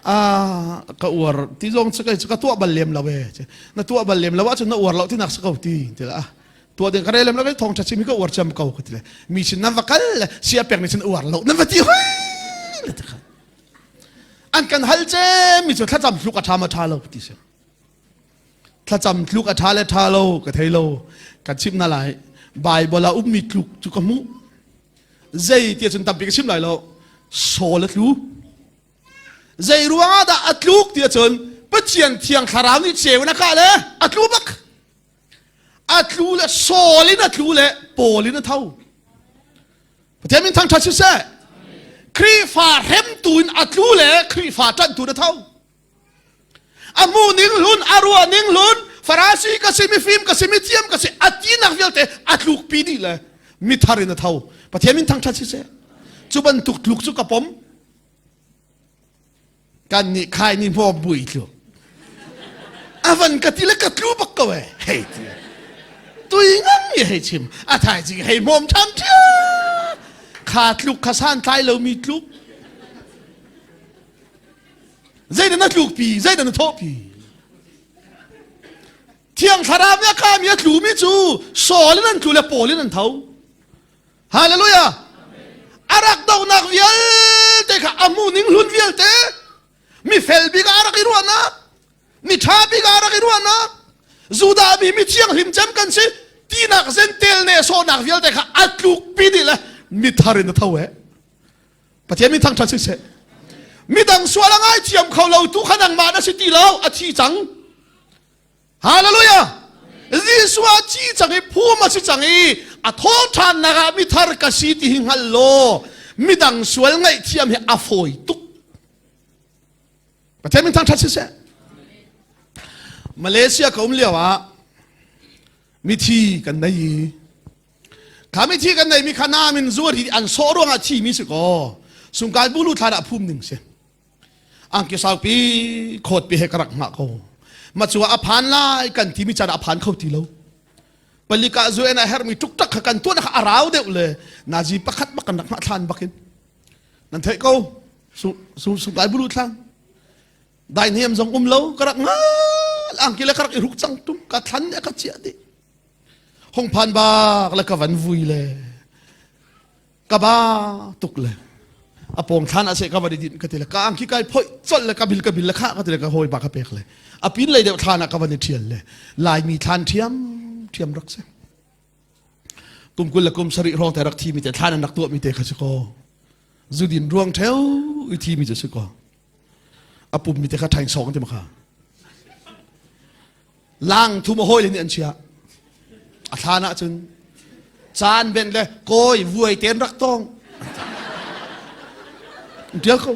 Ah ka uar ti zong cu kai cu ka tuah bal lem lo e na tuah bal lem lo ahcun na uar lo ti nak si ko ti ti la tuah ding ka rel lem lo thong tha chim hi ka uar cem ko ka ti le mi sin nan va kal le sia pek ni sin uar lo nan va ti hoi le ti kha an kan hal cem mi cu thlacam hluk a tha ma tha lo ti si thlacam tluk a tha le tha lo ka thei lo kan chim na lai bible ah ummi tluk cu ka hmuh zei ti cun tampi ka chim lai lo sawl a tlu zei ruangah dah a tluk ti cun Pathian thiang thlarau nih ceu na kah le a tlu bak a tlu le sawl in a tlu le pawl in a tho Pathian min thangṭhat siseh Khrihfa hremtu in a tlu le Khrihfa ṭanhtu in a tho a hmu ning hlun a ruah ning hlun Farasi ka si mifim ka si mithiam ka si a tinak vialte a tlukpi dih le mithar in a tho Pathian min thangṭhat siseh cu bantuk tluk cu ka pom Kan nih khai ni hmawm bui tlu. Avan ka ti le ka tlu bak ko e. Hei ti. Tui ngang mi hei chim. A thai cing hei hmawm ṭham ṭhia. Kha tluk kha san tlai lo mi tluk. Zeidah na tluk pi, zeidah na thawh pi. Thiang thlarau nih a kha mi a tlu mi cu Saul in an tlu le Paul in an tho. Hallelujah! A rak dohnak vialte kha a hmu ning hlun vialte mi fel bik ah a rak i ruahnak mi ṭha bik ah a rak i ruahnak Judah mi mi thianghlim cem kan si tinak zentel ne sawhnak vialte kha a tlukpi dih le mithar in a tho e Pathian min thangṭhat siseh midang sual a ngaithiam kho lo tu kha nangmah na si ti lo a thi cang Hallelujah! Jesuh a thi cang i phum a si cang i a thawhṭhannak ah mithar ka si ti hi hngal law midang sual ngaihthiam hi a fawi tuk. Pathian min thangṭhat siseh. Malaysia ka um lio ah mithi kan nei i kha mithi kan neimi kha nam in zuar hi an sawh ruangah thimi si kaw sungkai bulu thlan ah phum ning si. Angki saupi khawt pi he ka rak hngah ko. Ma cu a phan lai kan timi caan a phan kho ti lo. Palika zu en a hermi tuk tak kha kan tuan kha a rau deuh le nazi pakhat bak kan rak hngah thlan bakin. Nan theih ko su su su kai bulu thlang. Dai niam zong um lo ka rak ngal angki le ka rak i ruk cang tum ka thlan ne ka chia di. Hong phan bak le ka van vui le ka ba tuk le a pawng thlan ah seh ka van i din ka ti le ka angki kai phoih colh le ka bil ka bil le kha ka ti le ka hawi ba ka pek le a pin lei deuh thlan ah ka van i thial le laimi thlan thiam thiam rak si kum kul le kum sarih hrawng te rak thi mi te thlan an rak tuah mi te kha si ko zudin ruang theu i thi mi cu si ko a pum mi te kha thaing song ti ma kha Lang thum a hawi le nih an chiah. A thlan ahcun caan ben le kawi vuai ten rak tong. Tial ko.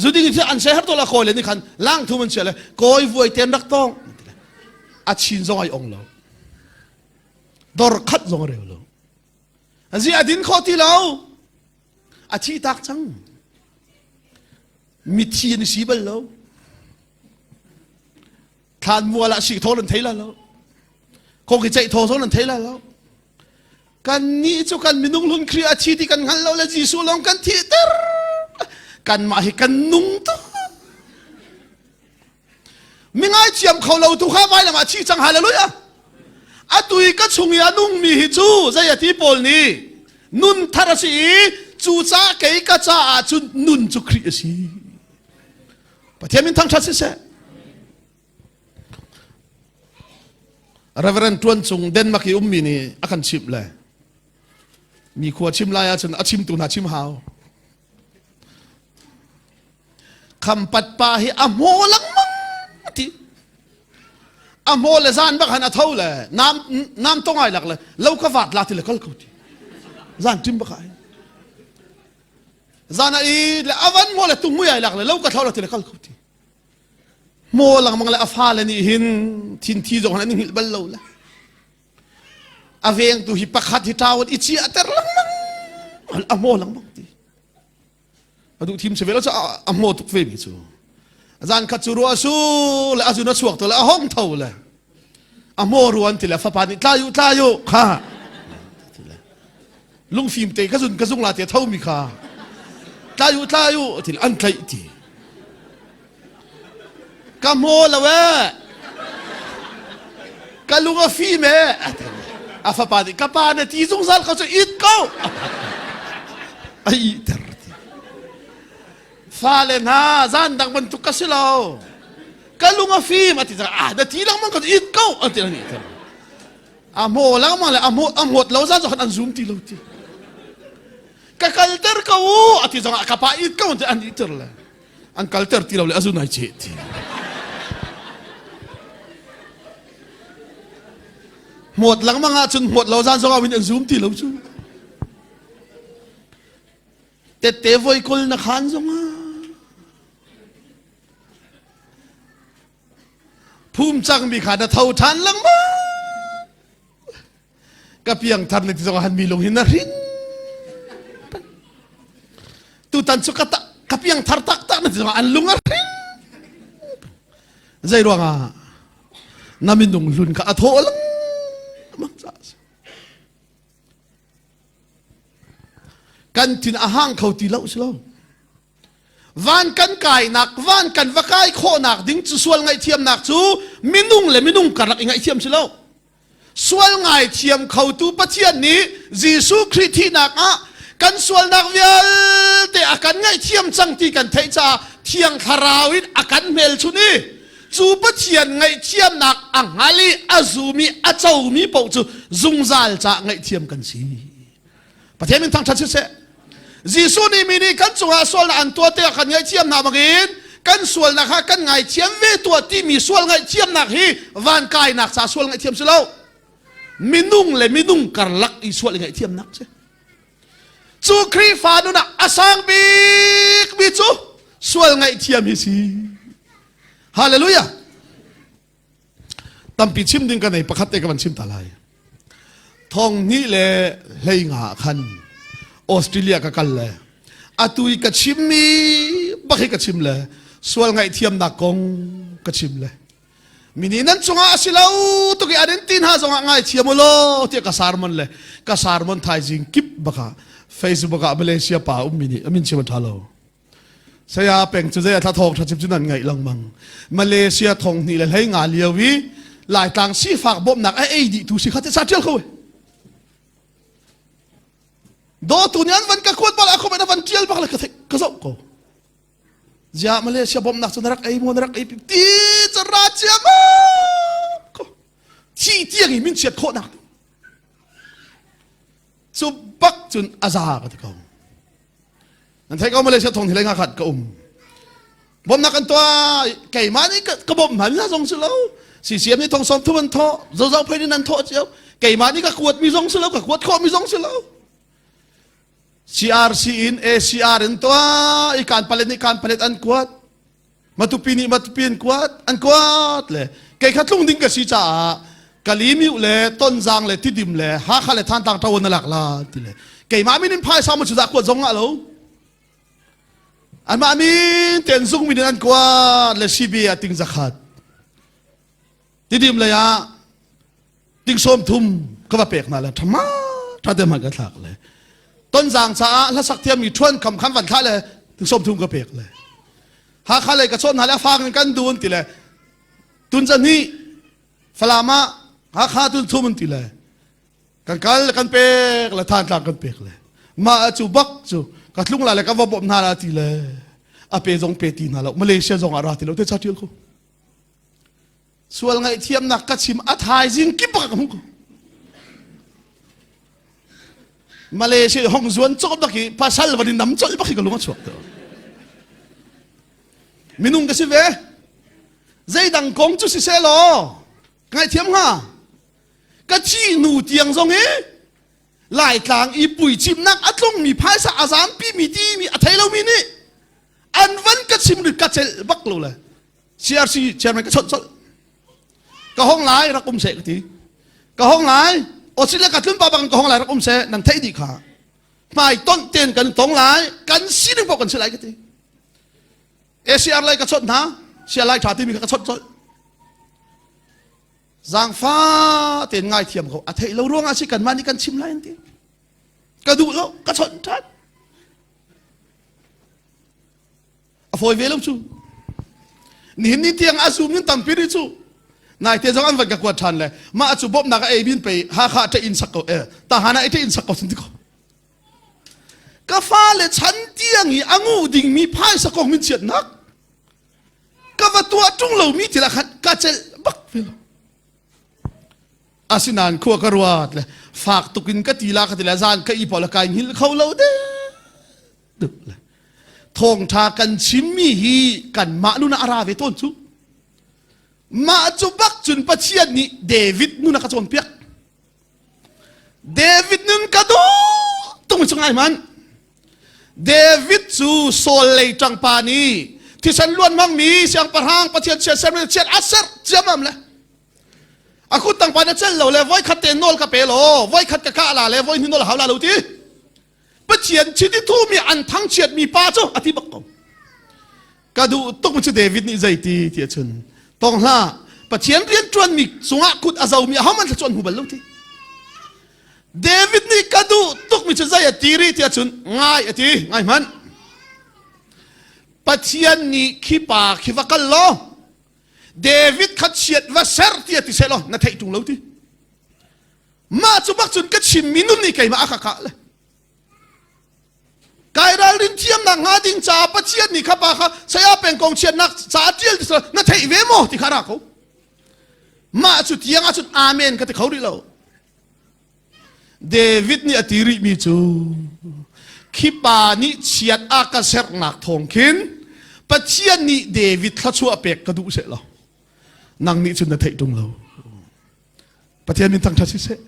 Zuding hi an ser to la kawi le nih khan lang thum an chia le kawi vuai ten rak tong. A chin zong ai ong lo. Dor khat zong a reu lo. Azi a din kho ti lo. A thi tak cang. Mithi an si bal lo. Thlan mual ah sik thaw nan thei la lo. Kong hi ceih thaw zong nan thei la lo. Kan nih cu kan minung hlun Khrih a thi ti kan hngal lo le Jesuh lawng kan thihter. Kanmah hi kan nung tuk. Mi ngaithiam kho lo tu kha vailam ah thi cang hallelujah. Atu i ka chung i a nungmi hi cu zei a ti Paul nih nun thar a si i cucaah kei ka caah cun nun cu Khrih a si. Pathian min thangṭhat siseh. Reverend Tuan Cung Denmark i ummi nih a kan chimh le mi khua chim lai ahcun a chimtu hna chim hau. Khampat pa hi a hmaw lengmang ti. A hmaw le zan bak han a tho le nam nam tong ai lak le lo ka vat la ti le kal ko ti. Zan tim bak ai. Zan a i le avan maw le tungmui ai lak le lo ka thlo la ti le kal ko ti. Hmaw lengmang le a fa le nih hin thin thi zong han an hngilh bal lo le. A vengtu hi pakhat hi ṭau i chiahter lengmang a hmaw lengmang ti. A duh thim si ve lo cu a hmaw tuk ve mi cu. Zan khat cu ruah su le a zun a chuak to le a hong tho le a hmaw ruan ti le fapa nih tla yu tla yu kha lungfim te ka zun ka zung la te tho mi kha tla yu tla yu ti an tlaih ti Ka hmaw lo ee. Ka lung a fim ee. A fapa nih ka pa na ti zungzal ko cu it ko. A ihter ti. Fale hna zan dang bantuk ka si lo. Ka lung a fim a ti cang. Ah na ti lengmang ko it ko a ti an ihter. A hmaw lengmang le a hmawt a hmawt lo zan khan an zum ti lo ti. Ka kalter ko u a ti zong ah ka pa it ko ti an ihter le. An kalter ti lo le a zun ai cheh ti. Hmawt lengmang ahcun hmawt lo zan zong ah an zum ti lo cu. Tette voi kul na khan zong ah phum cangmi kha na tho ṭhan lengmang. Ka piangthar na ti zong ah mi lung hi na hrin. Tutan cu ka ka piangthar taktak na ti zong ah an lung a hring. Zei ruangah na minung hlun kha a thaw lengmang caah a si. Kan thin a hang kho ti lo si lo. Van kan kainak, van kan va kai khawhnak ding cu sual ngaihthiamnak cu minung le minung karlak i ngaihthiam si lo. Sual ngaithiam khotu Pathian nih Jesuh Khrih thihnak ah kan sualnak vialte a kan ngaihthiam cang ti kan theih caah Thiang Thlarau in a kan hmelchunh i cu Pathian ngaihthiamnak a hngal i a zum i a comi paoh cu zungzal caah ngaihthiam kan si. Pathian min thangṭhat siseh. Jesuh nih mi nih kan cungah sualnak an tuah tikah kan ngaihthiam hna bangin kan sualnak kha kan ngaithiam ve tuah timi sual ngaihthiamnak hi van kainak ca sual ngaihthiam si lo. Minung le minung karlak i sual i ngaihthiamnak si. Cu Khrihfa nun ah a sang bikmi cu sual ngaihthiam hi si. Hallelujah. Tampi chim ding ka nei pakhat te ka van chim ta lai. Thong hnih le hlei nga khan Australia ka kal le atu i ka chimmi bak hi ka chim le sual ngaihthiamnak kong ka chim le mini nan cungah a si lo tuk i an in ti hna zongah ngaithiam u law tiah ka sermon le ka sermon thaizing kip baka Facebook ah Malaysia pa ummi nih amin chim a ṭha lo Saya peng cu zei a thla thawng ṭha chim cu nan ngaih lengmang. Malaysia thong hnih le hlei nga lio i Laitlang sifak bawmhnak a ei dih tu si kha te sa ṭial ko. Dawtu nih an van ka kuat bal a comment a van ṭial bak le ka theih ka zoh ko. Zia Malaysia bawmhnak cu na rak ei maw na rak ei ti ca ra cia ma ko. Thi tiang i min chiat khawhnak. Cu bak cun a za ka ti ko. Nan theih ko Malaysia thong hi nga khat ka um. Bawmhnak kan tuah keimah nih ka bawmh hman la zong si lo. CCM nih thong som thum an thawh, zozo phei nih nan thawh cio. Keimah nih ka kuat mi zong si lo, ka kuat khawh mi zong si lo. CRC in ACR in tuah i kan palet nih kan palet an kuat. Matupi nih Matupi an kuat, an kuat le kei kha tlung ding ka si caah Kalimiu le Tonzang le Tidim le Hakha le Thantlang ṭo na lak la ti le keimah min in phaisa mu cu dah kuat zong ah lo anmah min ten zung min in an kuat le CBA ah ting zakhat Tidim lei ah ting sawm thum ka va pek hna le ṭhama ṭha te hman ka thlak le tonzang caah hlasak thiammi ṭhuan kham khan van thlah le ting sawm thum ka pek le Hakha lei ka chawn hna le a fang in kan dun ti le tun zahnih Falam ah Hakha tun thum an ti le kan kal kan pek le Thantlang kan pek le mah cu bak cu ka tlung la le ka va bawmh hna la ti le a pe zong pe ti hna lo Malaysia zong ah ra ti lo te cha ṭial ko Sual ngaihthiamnak ka chim a thaizing kip ka hmu ko. Malaysia hong zuan cawk bak hi pasal van in nam colh bak hi ka lung a chuak te. Minung ka si ve. Zeidang kong cu si seh law ngaihthiam hnga. Ka thi nu tiang zong hi Laitlang i puicimnak a tlungmi phaisa a zampi mi timi a thei lomi nih an van ka chim rit ka celh bak lo le CRC chairman ka chawnh colh. Ka hong lai rak um seh ka ti. Ka hong lai. Osile ka tlun pa bang ka hong lai rak um seh nan theih dih kha. Hmai tonh ten kan tong lai kan sining paoh kan si lai ka ti. ACR lei ka chawt hna sia lai tha timi kha ka chawt colh. Zaangfa tein ngaithiam ko a theih lo ruangah si kanmah nih kan chim lai an ti. Ka duh lo ka chawnh ṭhan. A fawi ve lo cu. Nihin ni tiang a zum in tampi ri cu. Naite zong an van ka kuat ṭhan le mah cu bawmhnak a ei bin pei Hakha ṭe inn sak ko eh Tahan ah ṭe inn sak ko sun ti ko. Ka fale chan tiang i a ngu dingmi phaisa kong min chiatnak ka va tuah ṭung lomi thil ah khan ka celh bak ve lo. Asinain khua ka ruat le fak tuk in ka ti la ka ti le zan ka i pawl kai hngilh kho lo de duk le thawngṭha kan chimmi hi kanmah nun ah a ra ve tawn cu. Mah cu bak cun Pathian nih David nun a ka cawnpiak. David nun ka duh tung cu ngai hmanh. David cu Saul lei ṭang pa nih thisen luan hmangmi siangpahrang Pathian chiat sermi chiat a serh ciammam le a kut tang pa na cel lo le voikhat te nawl ka pe law voikhat ka kah la le voi hnih nawl hau la lo ti Pathian chiti thumi an thangchiatmi pa cu a ti bak ko ka duh tuk cu David nih zei ti ti ahcun tong hlah Pathian rian ṭuanmi cungah kut a zomi ahohmanh thla cu an hmu bal lo ti David nih ka duh tukmi cu zei a ti rih ti ahcun ngai a ti ngai hmanh Pathian nih khi pa khi va kal law David kha chiat va ser ti a ti seh law na theih ṭung lo ti mah cu bak cun ka chimmi nun nih keimah a ka kah le kai ralrin thiamnak hnga ding caah Pathian nih kha pa kha saya pengkong chiatnak ca ṭial ti na theih ve maw ti kha ra ko mah cu tiang ahcun amen ka ti kho rih lo David nih a ti rihmi cu khi pa nih chiat a ka sernak thawng khin Pathian nih David thluachuah pek ka duh seh law nang nih cun na theih ṭung lo Pathian min thangṭhat siseh.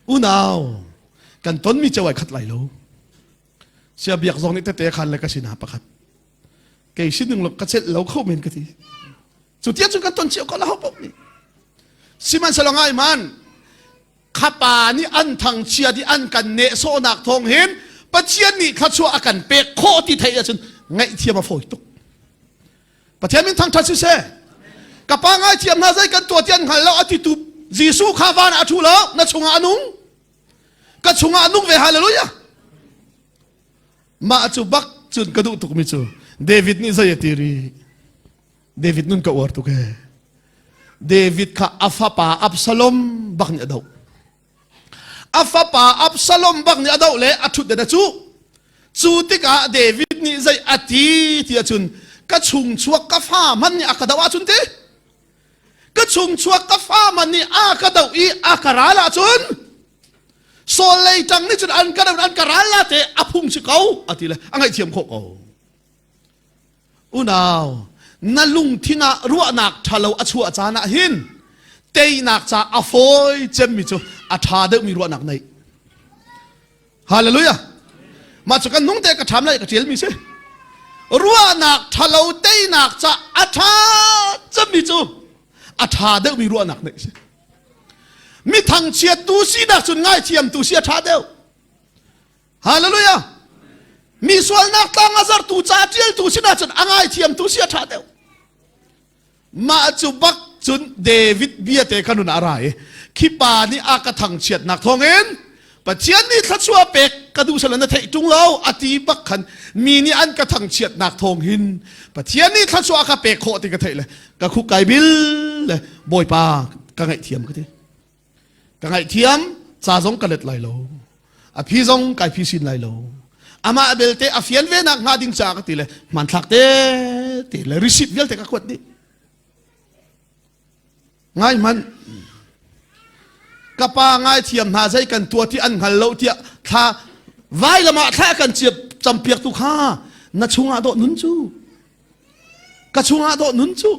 Unau, kan tonmi cio ai khat lai lo. Sia biak zong nih tete khan le ka sinah pakhat. Kei sining lo ka celh lo kho men ka ti. Cu tiah cun kan ton cio ko la ho paoh nih. Sihmanhsehlaw ngai man, khapa nih an thangchiat i an kan nehsawhnak thawng hin Pathian nih thluachuah a kan pek khawh ti theih ahcun ngaihthiam a fawi tuk. Pathian min thangṭhat siseh. Ka pa ngaithiam hna zei kan tuah ti an hngal lo a titu Jesuh kha van ah a ṭhu lo na chungah a nung. Ka chungah a nung ve hallelujah. Mah cu bak cun ka duh tukmi cu David nih zei a ti rih. David nun ka uar tuk ee. David kha a fapa Absalom bak nih a doh. A fapa Absalom bak nih a doh le a ṭhutdan a cuh. Cu tikah David nih zei a ti ti ahcun ka chungchuak ka fa hmanh nih a ka doh ahcun ti ka chungchuak ka fa hmanh nih a ka doh i a ka ral ahcun Saul lei ṭang nih cun an ka doh an ka ral la te a phung si ko a ti le a ngaihthiam khawh ko. Unau, na lungthin ah ruahnak ṭhalo a chuah caan ah hin teinak ca a fawi cemmi cu a ṭha deuhmi ruahnak neih. Hallelujah. Mah cu kan nung te ka ṭham lai ka ṭialmi si. Ruahnak ṭhalo teinak ca a ṭha cemmi cu a ṭha deuhmi ruahnak neih si. Mi thangchiattu sinak cun ngaithiamtu si a ṭha deuh. Hallelujah. Mi sualnak tlang a zartu ca ṭialtu sinah cun a ngaithiamtu si a ṭha deuh. Mah cu bak cun David bia te kha nun a ra i khi pa nih a ka thangchiatnak thawngin Pathian nih thluachuah pek ka duh sal na theih ṭung lo a ti bak khan mi nih an ka thangchiatnak thawng hin Pathian nih thluachuah ka pek khawh ti ka theih le ka khuk kai bil le Bawipa ka ngaihthiam ka ti. Ka ngaihthiam ca zong ka let lai lo. A phi zong kai phi sin lai lo. Amah belte a fian ve nak hnga ding caah ka ti le hmanthlak te te le receipt vialte ka kuat dih. Ngai hmanh. Ka pa ngaithiam hna zei kan tuah ti an hngal lo tiah thla vailam ah thla kan ciap campiak tu kha na chungah dawh nun cu ka chungah dawh nun cu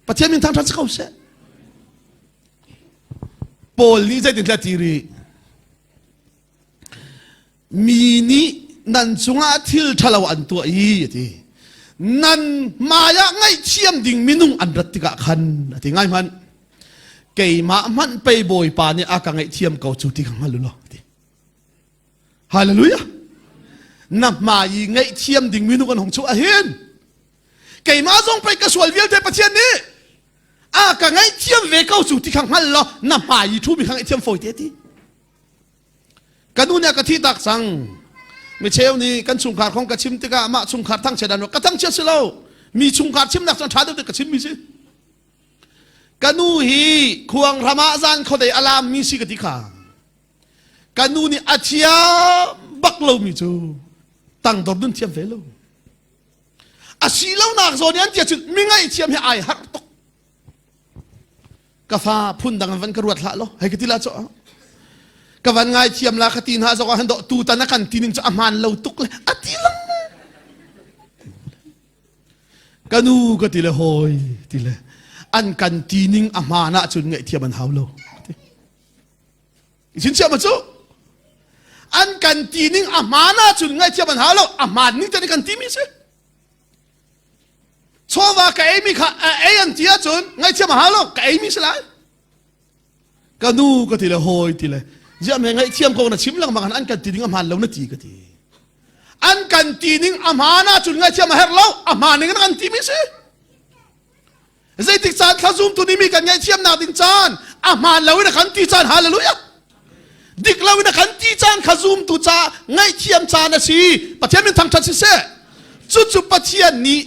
Pathian min thangṭhat si ko seh. Paul nih zeitintiah ti rih? Mi nih nan cungah thil ṭhalo an tuah i a ti. Nan hmaiah ngaihthiam ding minung an rat tikah khan a ti ngai hmanh. Keimah hmanh pei Bawipa nih a ka ngaihthiam ko cu ti ka hngal u law ti. Hallelujah. Na hmai i ngaihthiam ding minung an hung chuah hin keimah zong pei ka sual vialte Pathian nih a ka ngaihthiam ve ko cu ti kha hngal law na hmai i ṭhumi kha ngaihthiam fawi te ti. Ka nu nih a ka thi tak cang. Micheu nih kan chungkhar kong ka chim tikah mah chungkhar thangchiat an ka thangchiat si lo. Mi chungkhar chimnak cu ṭha deuh ka chimmi si. Ka nu hi khuang ram ah zan khuadei a lammi si ka ti kha. Ka nu nih a thiam bak lomi cu tangdor nun thiam ve lo. A si lonak zawn i an tia cun mi ngaihthiam hi ai harh tuk. Ka fa phun dang van ka ruat hlah lo hei ka ti la cu ka van ngai thiam la ka ti hna zong ah han do tutan a kan ti ning cu a hmaan lo tuk le a ti lang ka nu ka ti le hawi ti le an kan ti ning a hmaan ahcun ngaihthiam an hau lo Sinchiah ma cu an kan ti ning a hmaan ahcun ngaihthiam an hau lo a hmaan ning te kan ti mi si chawva ka ei mi kha a ei an ti ahcun ngaihthiam a hau lo ka ei mi si lai ka nu ka ti le hawi ti le ziah me ngaihthiam ko na chim lengmang an kan ti ding a hmaan lo na ti ka ti an kan ti ning a hmaan ahcun ngaihthiam a herh lo a hmaan ning in kan ti mi si Zeitik caan thla zumtu nih mi kan ngaihthiamnak ding caan a hmaan lo in a kan ti caan hallelujah dik lo in a kan ti caan kha zumtu ca ngaihthiam caan a si Pathian min thangṭhat siseh cucu Pathian nih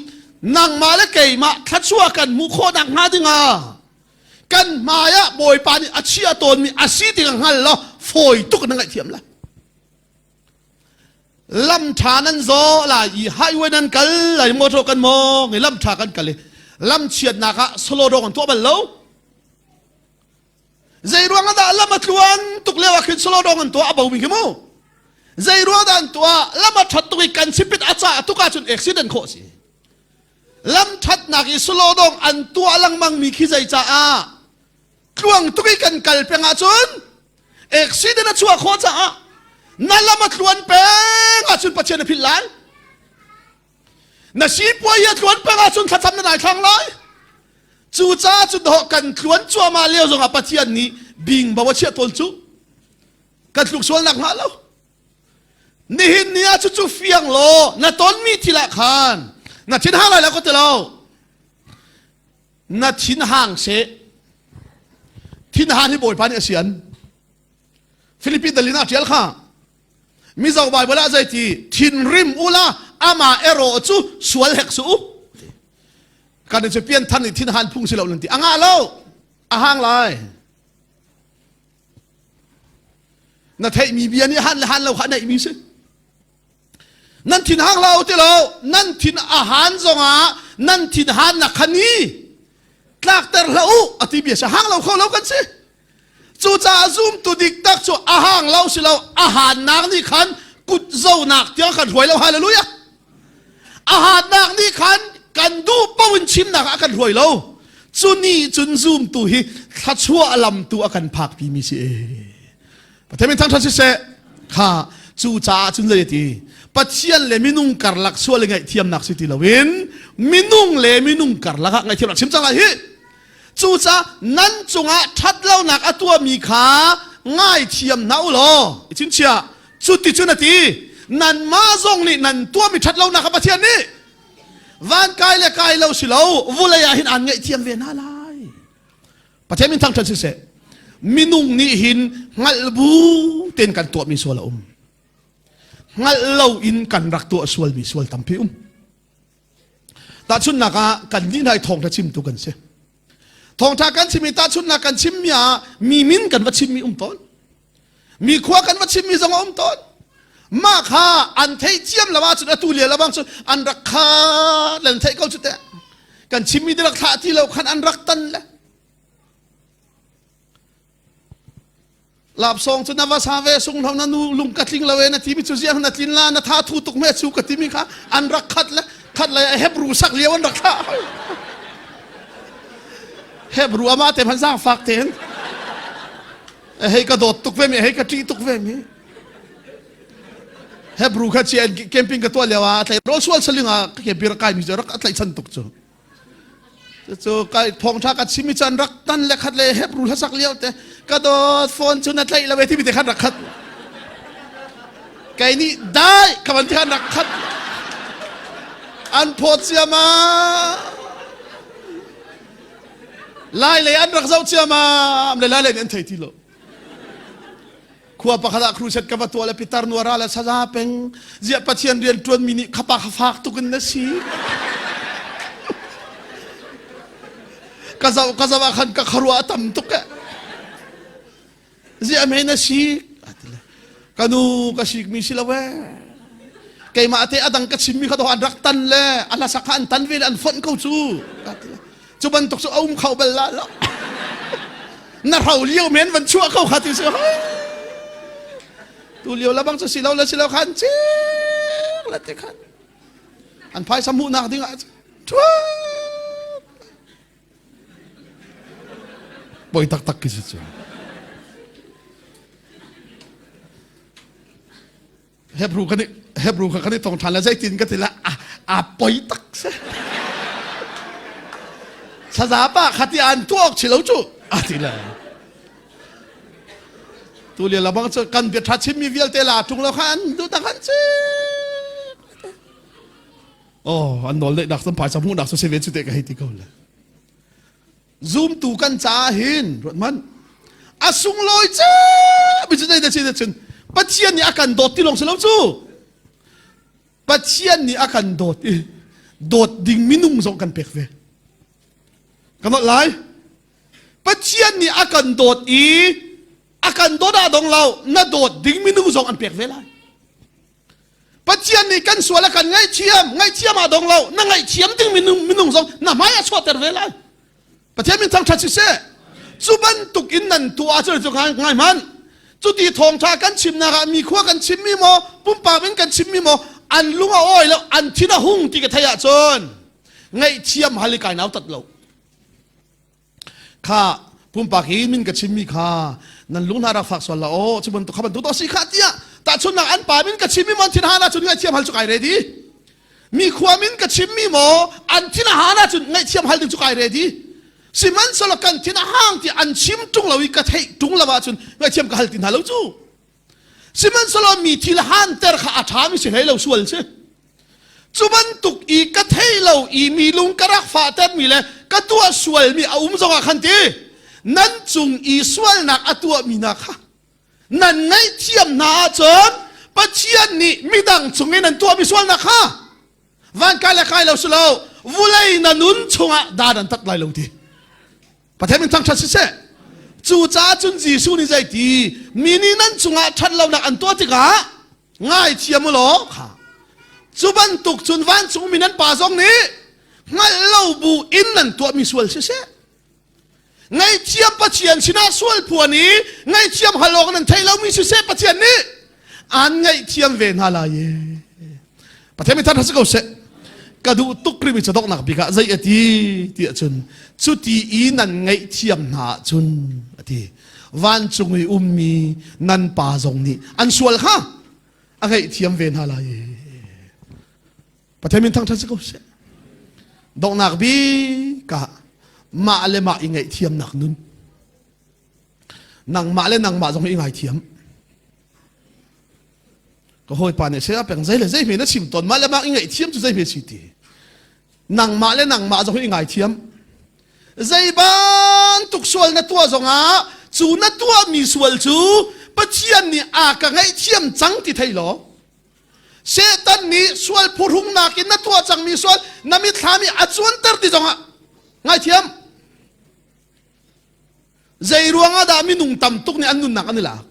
nangmah le keimah thluachuah kan hmuh khawhnak hnga dingah kan hmai ah Bawipa nih a chia tawnmi a si ti ka hngal law fawi tuk na ngaihthiam lai Lam ṭha nan zaw lai i highway nan kal lai motor kan mawng i lam ṭha kan kal i lam chiatnak ah solo dawng an tuah bal lo. Zei ruang ah dah lam a tluan tuk lio ah khin solo dawng an tuah a bo mi khi mu. Zei ruang dah an tuah lam a ṭhat tuk i kan sipit a cah tuk ahcun accident khawh si. Lam ṭhatnak i solo dawng an tuah lengmang mi khi zei caah tluang tuk i kan kal peng ahcun accident a chuah khawh caah na lam a tluan peng ahcun Pathian a philh lai na sipuai a tluan peng ahcun thlacam na daithlang lai cucaah cu dawh kan tluan cuahmah lio zongah Pathian nih bingbo a chiah tawn cu kan tluk sual nak hnga lo nihin ni ah cucu fiang law na tonmi thil ah khan na thin hang lai lo ko ti lo na thin hang seh thinhan hi bawipa nih a sian Philippi dalin ah ṭial kha Mizo Bible ah zeiti thinrim ula ama erawh cu sual hek su u kan cu pian than i thinhan phung si lo nan ti a ngah lo a hang lai na theihmi bia nih han le han lo kha neihmi si Nan thin hang lo ti lo nan thin a han zongah nan thin han nak kha ni tlakter hlah u a ti bia si hang lo kho lo kan si cucaah zumtu dik tak cu a hang lo si lo a hannak nih khan kut zonak tiang kan hruai lo hallelujah a hannak nih khan kan duh paoh in chimnak ah kan hruai lo cu ni cun zumtu hi thlachuah lam tu a kan phakpi mi si Pathian min thangṭhat siseh kha cu caah cun zei ti Pathian le minung karlak sual i ngaihthiamnak si ti loin minung le minung karlak ah ngaihthiamnak chim cang lai hi cucaah nan cungah ṭhatlonak a tuahmi kha ngaithiam hna u law i chingchiah cu ti cun a ti nanmah zong nih nan tuahmi ṭhatlonak kha Pathian nih van kai le kai lo si lo vulei ah hin aan ngaihthiam ve hna lai Pathian min thangṭhat siseh minung nih hin hngalh bu tein kan tuahmi sual a um hngalh lo in kan rak tuah sualmi sual tampi um tahchunhnak ah kan nih hna i thawngṭha chimtu kan si thawngṭha kan chim i tahchunhnak kan chimmi ah mi min kan va chimmi um tawn mi khua kan va chimmi zong a um tawn mah kha an theih ciam lo ahcun atu lio lo bang cun an rak kha lan theih ko cu teh kan chimmi rak thlah ti lo khan an rak tan le lapsong cu na va sa ve sung hlo na nu lung ka tling lo e na ti mi cu ziang na tlin la na tha thu tuk me chu ka ti mi kha an rak khat le khat le Hebrew sak lio an rak thlah Hebrew ama te phan sang fak ten hei ka dawt tuk ve mi hei ka ṭih tuk ve mi Hebrew kha chi camping ka tuah lio ah tleirawl sual saling ah ka ke bir kai mi cu rak a tlaihchan tuk cu. Cu kai thawngtha ka chim i chan rak tan le khat le Hebrew hlasak lio te ka dawt phone cu na tlaih lo e timi te khan rak khat. Kei nih dai ka van ti khan rak khat. An phawt ciamam. Lai lei an rak zoh ciamam le lai lei nih an thei ti lo. Khua pakhat ah crusade ka va tuah le pitar nuara le saza peng ziah Pathian rian ṭuan mi nih khapa kha fak tuk in na si. Ka zoh ka zoh ah khan ka kharuah a tam tuk eh. Ziah mei na si? Ka nu ka sik mi si lo eh. Keimah te adang ka chimmi kha an rak tan le a hlasak kha an tan ve le an fonh ko cu. Cu bantuk cu a um kho bal la lo. Na hro lio men van chuah ko kha ti si. Tu lio la bang cu si lo le si lo khan cik le te khan. An phaisa hmuhnak ding ah Poi taktak khi si cu. Hebrew kan Hebrew kha kan i tong ṭhan le zeitin ka ti la a, a poi tak se. Saza pa kha ti an tuak chi lo cu a ti le. Tu le labang cu kan bia ṭha chimmi vialte la ṭung lo kha an du tak an ci. Oh, an nawl neihnak cu phaisa hmuhnak cu si ve cu te ka hei ti ko le. Zumtu kan caah hin ruat man a sunglawi ce mi cu zei da cun Pathian nih a kan dawt ti lawng si lo cu. Pathian nih a kan dawt i dawt ding minung zong kan pek ve. Kan dawt lai. Pathian nih a kan dawt i a kan dawt ah dong lo na dawt ding minung zong an pek ve lai. Pathian nih kan sual a kan ngaihthiam, ngaihthiam ah dong lo, na ngaihthiam ding minung, minung zong na hmai ah chuahter ve lai. Pathian min thangṭhat siseh. Cu bantuk in nan tuah ahcun cu ngai ngai hmanh. Cuti thawngṭha kan chimnak ah mi khua kan chimmi maw, pumpak in kan chimmi maw, an lung a awi lo, an thin a hung ti ka theih ahcun ngaihthiam hal i kai nau tat lo. Kha pumpak hi min ka chimmi kha nan lung hna rak fak sual la aw cu bantuk kha bantuk to si kha tiah tahchunnak an pa min ka chimmi maw an thin han ahcun ngaihthiam hal cu kai ready mi khua min ka chimmi maw an thin a han ahcun ngaihthiam hal ding cu kai ready sihmanhsehlaw kan thin a hang ti an chim ṭung lo i ka theih ṭung lo ahcun ngaihthiam ka hal ti hna lo cu sihmanhsehlaw mi thil hanter kha a ṭhami si hlei lo sual si Cu bantuk i ka thei lo i mi lung ka rak fahtermi le ka tuah sualmi a um zongah khan ti nan cung i sualnak a tuahmi hna kha nan ngaihthiam hna ahcun Pathian nih midang cung i nan tuahmi sualnak kha van kai le kai lo si lo vulei na nun chungah dan an tat lai lo ti. Pathian min thangṭhat siseh. Cucaah cun Jesuh nih zeiti mi nih nan cungah ṭhatlonak an tuah tikah ngaithiam u law kha cu bantuk cun vancungmi nan pa zong nih hngalh lo bu in nan tuahmi sual siseh ngaihthiam Pathian sinah sual phuan i ngaihthiam hal awk nan theih lomi siseh Pathian nih an ngaihthiam ve hna lai e Pathian mi thar si ko seh ka duh tuk rimi cadoknak bik ah zei a ti ti ahcun cuti i nan ngaihthiam hna ahcun a ti vancung i ummi nan pa zong nih an sual kha a ngaihthiam ve hna lai Pathian min thangṭhat si ko seh donghnak bik ah mah le mah i ngaihthiamnak nun nangmah le nangmah zong i ngaithiam ka hawipa nih saya peng zei le zei hme na chim tawn mah le mah i ngaihthiam cu zei hme si ti nangmah le nangmah zong i ngaithiam zei bantuk sual na tuah zongah cu na tuahmi sual cu Pathian nih a ka ngaihthiam cang ti thei law Satan nih sual phuhrungnak in na tuah cangmi sual na mitthlam i a cuanter ti zongah ngaithiam Zei ruangah dah minung tam tuk nih an nunnak an i lak?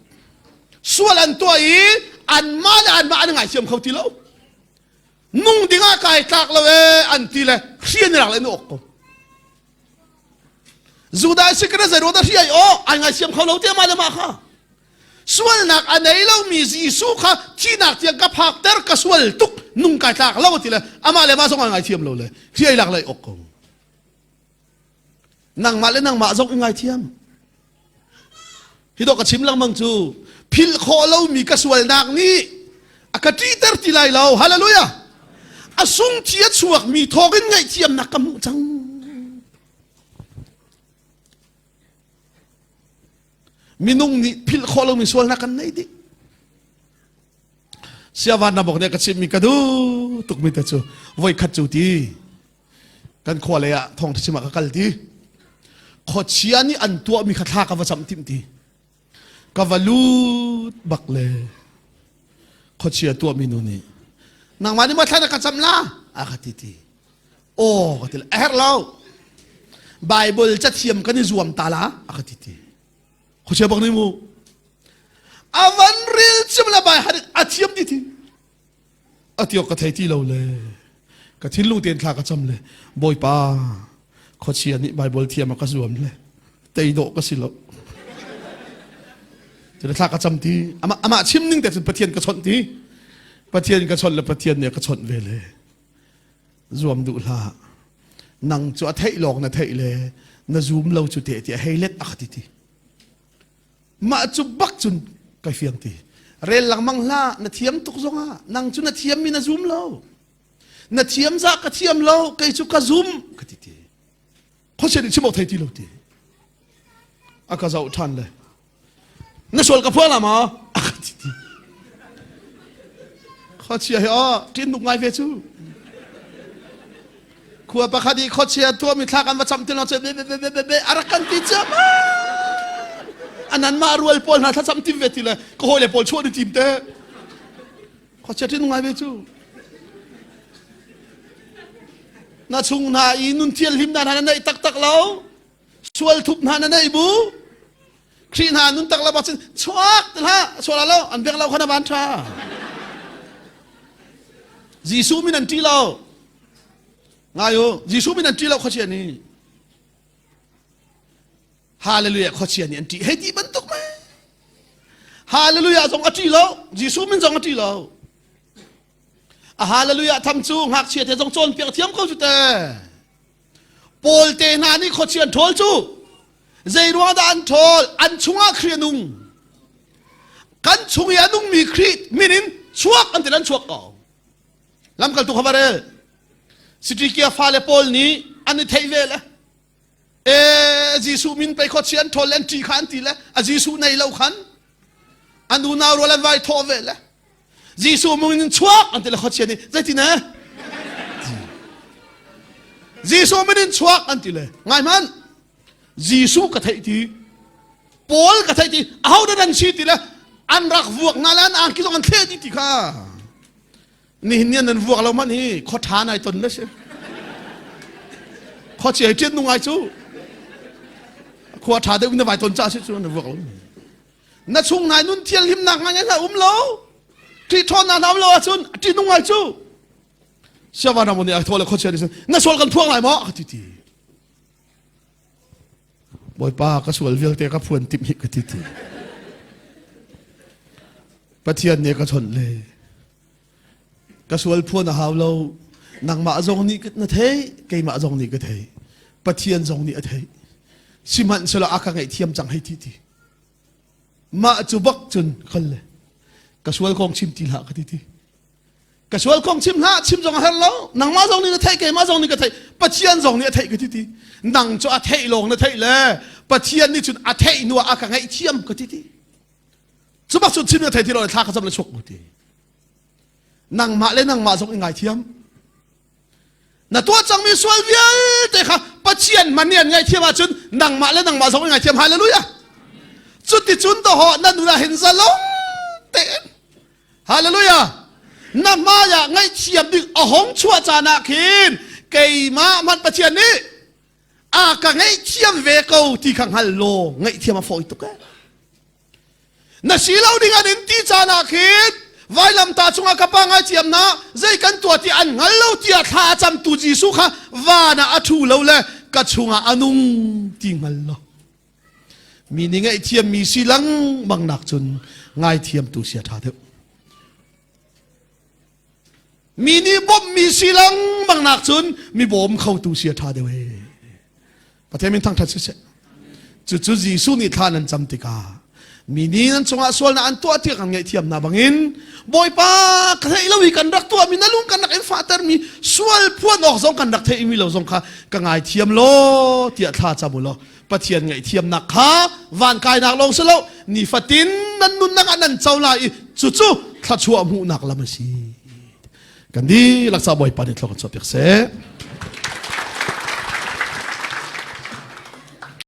Sual an tuah i anmah le anmah an i ngaithiam kho ti lo. Nung dingah kai tlak lo ee an ti le hri an i lak le an i awk ko. Judah si kana zei ruang dah hri ai aw ai ngaithiam kho lo te mah le mah kha. Sualnak a nei lomi Jesuh kha thihnak tiang ka phakter ka sual tuk nung kai tlak lo ti le amah le mah zong ai ngaithiam lo le hri ai lak le awk ko. Nangmah le nangmah zong i ngaithiam. Hi dawh ka chim lengmang cu philh khawh lomi ka sualnak nih a ka ṭihter ti lai lo. Hallelujah! A sung thi a chuakmi thawngin ngaihthiamnak ka hmuh cang. Minung nih philh khawh lomi sualnak kan nei dih. Siavan na bok nih ka chimmi ka duh tukmi te cu voi khat cu ti kan khua lei ah thawngtha chim ah ka kal ti khuachia nih an tuahmi kha thla ka va cam timh ti ka va lut bak le khuachia tuahmi nu nih nangmah nih maw thla na ka cam la a ka ti ti aw ka ti le a herh lo Bible cathiam kan i zuam ta la a ka ti ti khuachia bak nih mu a van ril chim le bai a thiam ti ti a tiok ka thei ti lo le ka thinlung tein thla ka cam le bawipa khuachia nih Bible thiam a ka zuam le tei dawh ka si lo cun thla ka cam ti amah amah chim ning te cun Pathian ka chawnh ti Pathian ka chawnh le Pathian nih a ka chawnh ve le zuam duh hlah nang cu a theih lawng na theih le na zum lo cu te ti a hei let a ka ti ti Mah cu bak cun kai fiang ti. Rel lengmang hlah, na thiam tuk zongah nang cu na thiam mi na zum lo. Na thiam za ka thiam lo, kei cu ka zum ka ti ti. Khuachia nih chim awk thei ti lo ti. A ka zoh ṭhan le na sual ka phuang la maw? A ka ti ti. Khuachia hi aw ṭin nuk ngai ve cu. Khua pakhat i khuachia tuahmi thla kan va cam ti lo cu be be be be be a rak kan ti ciammam. Anan mah rual pawl hna thlacam tim ve ti le ka hawile pawl chuah ni tim te. Khuachia ṭin ngai ve cu. Na chung hna i nun thianhlim na hna na neih taktak lo. Sual thup hna na neih bu. Khrih hna nun tak lo bak cun chuak ti hlah sual lo an bek lo kha na van ṭha. Jesuh min an ṭih lo. Ngai u, Jesuh min an ṭih lo khuachia nih. Hallelujah khuachia nih an ṭih. Hei ti bantuk mei. Hallelujah zong a ṭih lo. Jesuh min zong a ṭih lo. A hallelujah tham cu ngakchia te zong cawnpiak thiam ko cu te. Paul te hna nih khuachia an ṭhawl cu. Zei ruang dah an ṭhawl? An chungah Khrih a nung. Kan chung i a nungmi Khrih min in chuak an ti an chuak ko. Lamkaltu kha va rel. Sitikia fale pawl nih an i theih ve le e Jesuh min pei khuachia an ṭhawl le an ṭih kha an ti le a Jesuh nei lo khan an unau rual an vai thawh ve le Jesuh min in chuak an ti le khuachia nih zeitin e Jesuh min in chuak an ti le ngai hmanh Jesuh ka theih ti Paul ka theih ti aho dah nan si ti le an rak vuak hna le an angki zong an thleh dih ti kha nihin ni nan vuak lo man hi khua ṭha nai ton le si khua chia ṭian nu ngai cu khua ṭha deuh na vai ton ca si cu na vuak lo na chung nai nun thial himnak ngai ngai um lo ṭih ṭhawnnak na um lo ahcun ṭih nung ngai cu siava na nih a thaw le khua chia na sual kan phuang lai maw ka ti ti Bawipa ka sual vialte ka phuan timh hi ka ti ti. Pathian nih ka chawnh le ka sual phuan a hau lo nangmah zong nih na thei keimah zong nih ka thei Pathian zong nih a thei sihmanhsehlaw a ka ngaihthiam cang hei ti ti mah cu bak cun khal le ka sual kong chim ti hlah ka ti ti Ka sual kong chim hlah, chim zong a har lo. Nangmah zong nih na theih, keimah zong nih ka theih. Pathian zong nih a theih ka ti ti. Nang cu a theih lawng na theih le Pathian nih cun a theih hnu ah a ka ngaihthiam ka ti ti. Cu bak cun chim na thei ti lo thla ka cam le chuak mu ti. Nangmah le nangmah zong i ngaithiam. Na tuah cangmi sual vialte kha Pathian man nih an ngaihthiam ahcun nangmah le nangmah zong i ngaithiam. Hallelujah. Cuticun dawhawh na nun ah hin zalong tein Hallelujah! Na hmai ah ngaihthiam ding a hong chuah caan ah khin keimah hmanh Pathian nih a ka ngaihthiam ve ko ti kha hngal law ngaihthiam a fawi tuk eh. Na si lo ding an in ti caan ah khin vailamta cungah ka pa ngaithiam na zei kan tuah ti an hngal lo tiah thla a camtu Jesuh kha van ah a ṭhu lo le ka chungah a nung ti hngal lo. Mi nih ngaihthiammi si lengmang nak cun ngaithiamtu si a ṭha deuh. Mi nih bawmhmi si lengmang nak cun mi bawm khotu si a ṭha deuh ee. Pathian min thangṭhat siseh. Cucu Jesuh nih thla nan cam tikah mi nih nan cungah sualnak an tuah tiah kan ngaihthiam hna bangin Bawipa ka theih lo i kan rak tuahmi na lung kan rak in fahtermi sual phuan awk zong kan rak theihmi lo zong kha ka ngaithiam law tiah thla cam u law. Pathian ngaihthiamnak kha van kainak lawng si lo nifatin nan nunnak ah nan co lai i cucu thluachuah hmuhnak lam a si. Kan dihlak ca Bawipa nih thlawk kan chuah piak seh.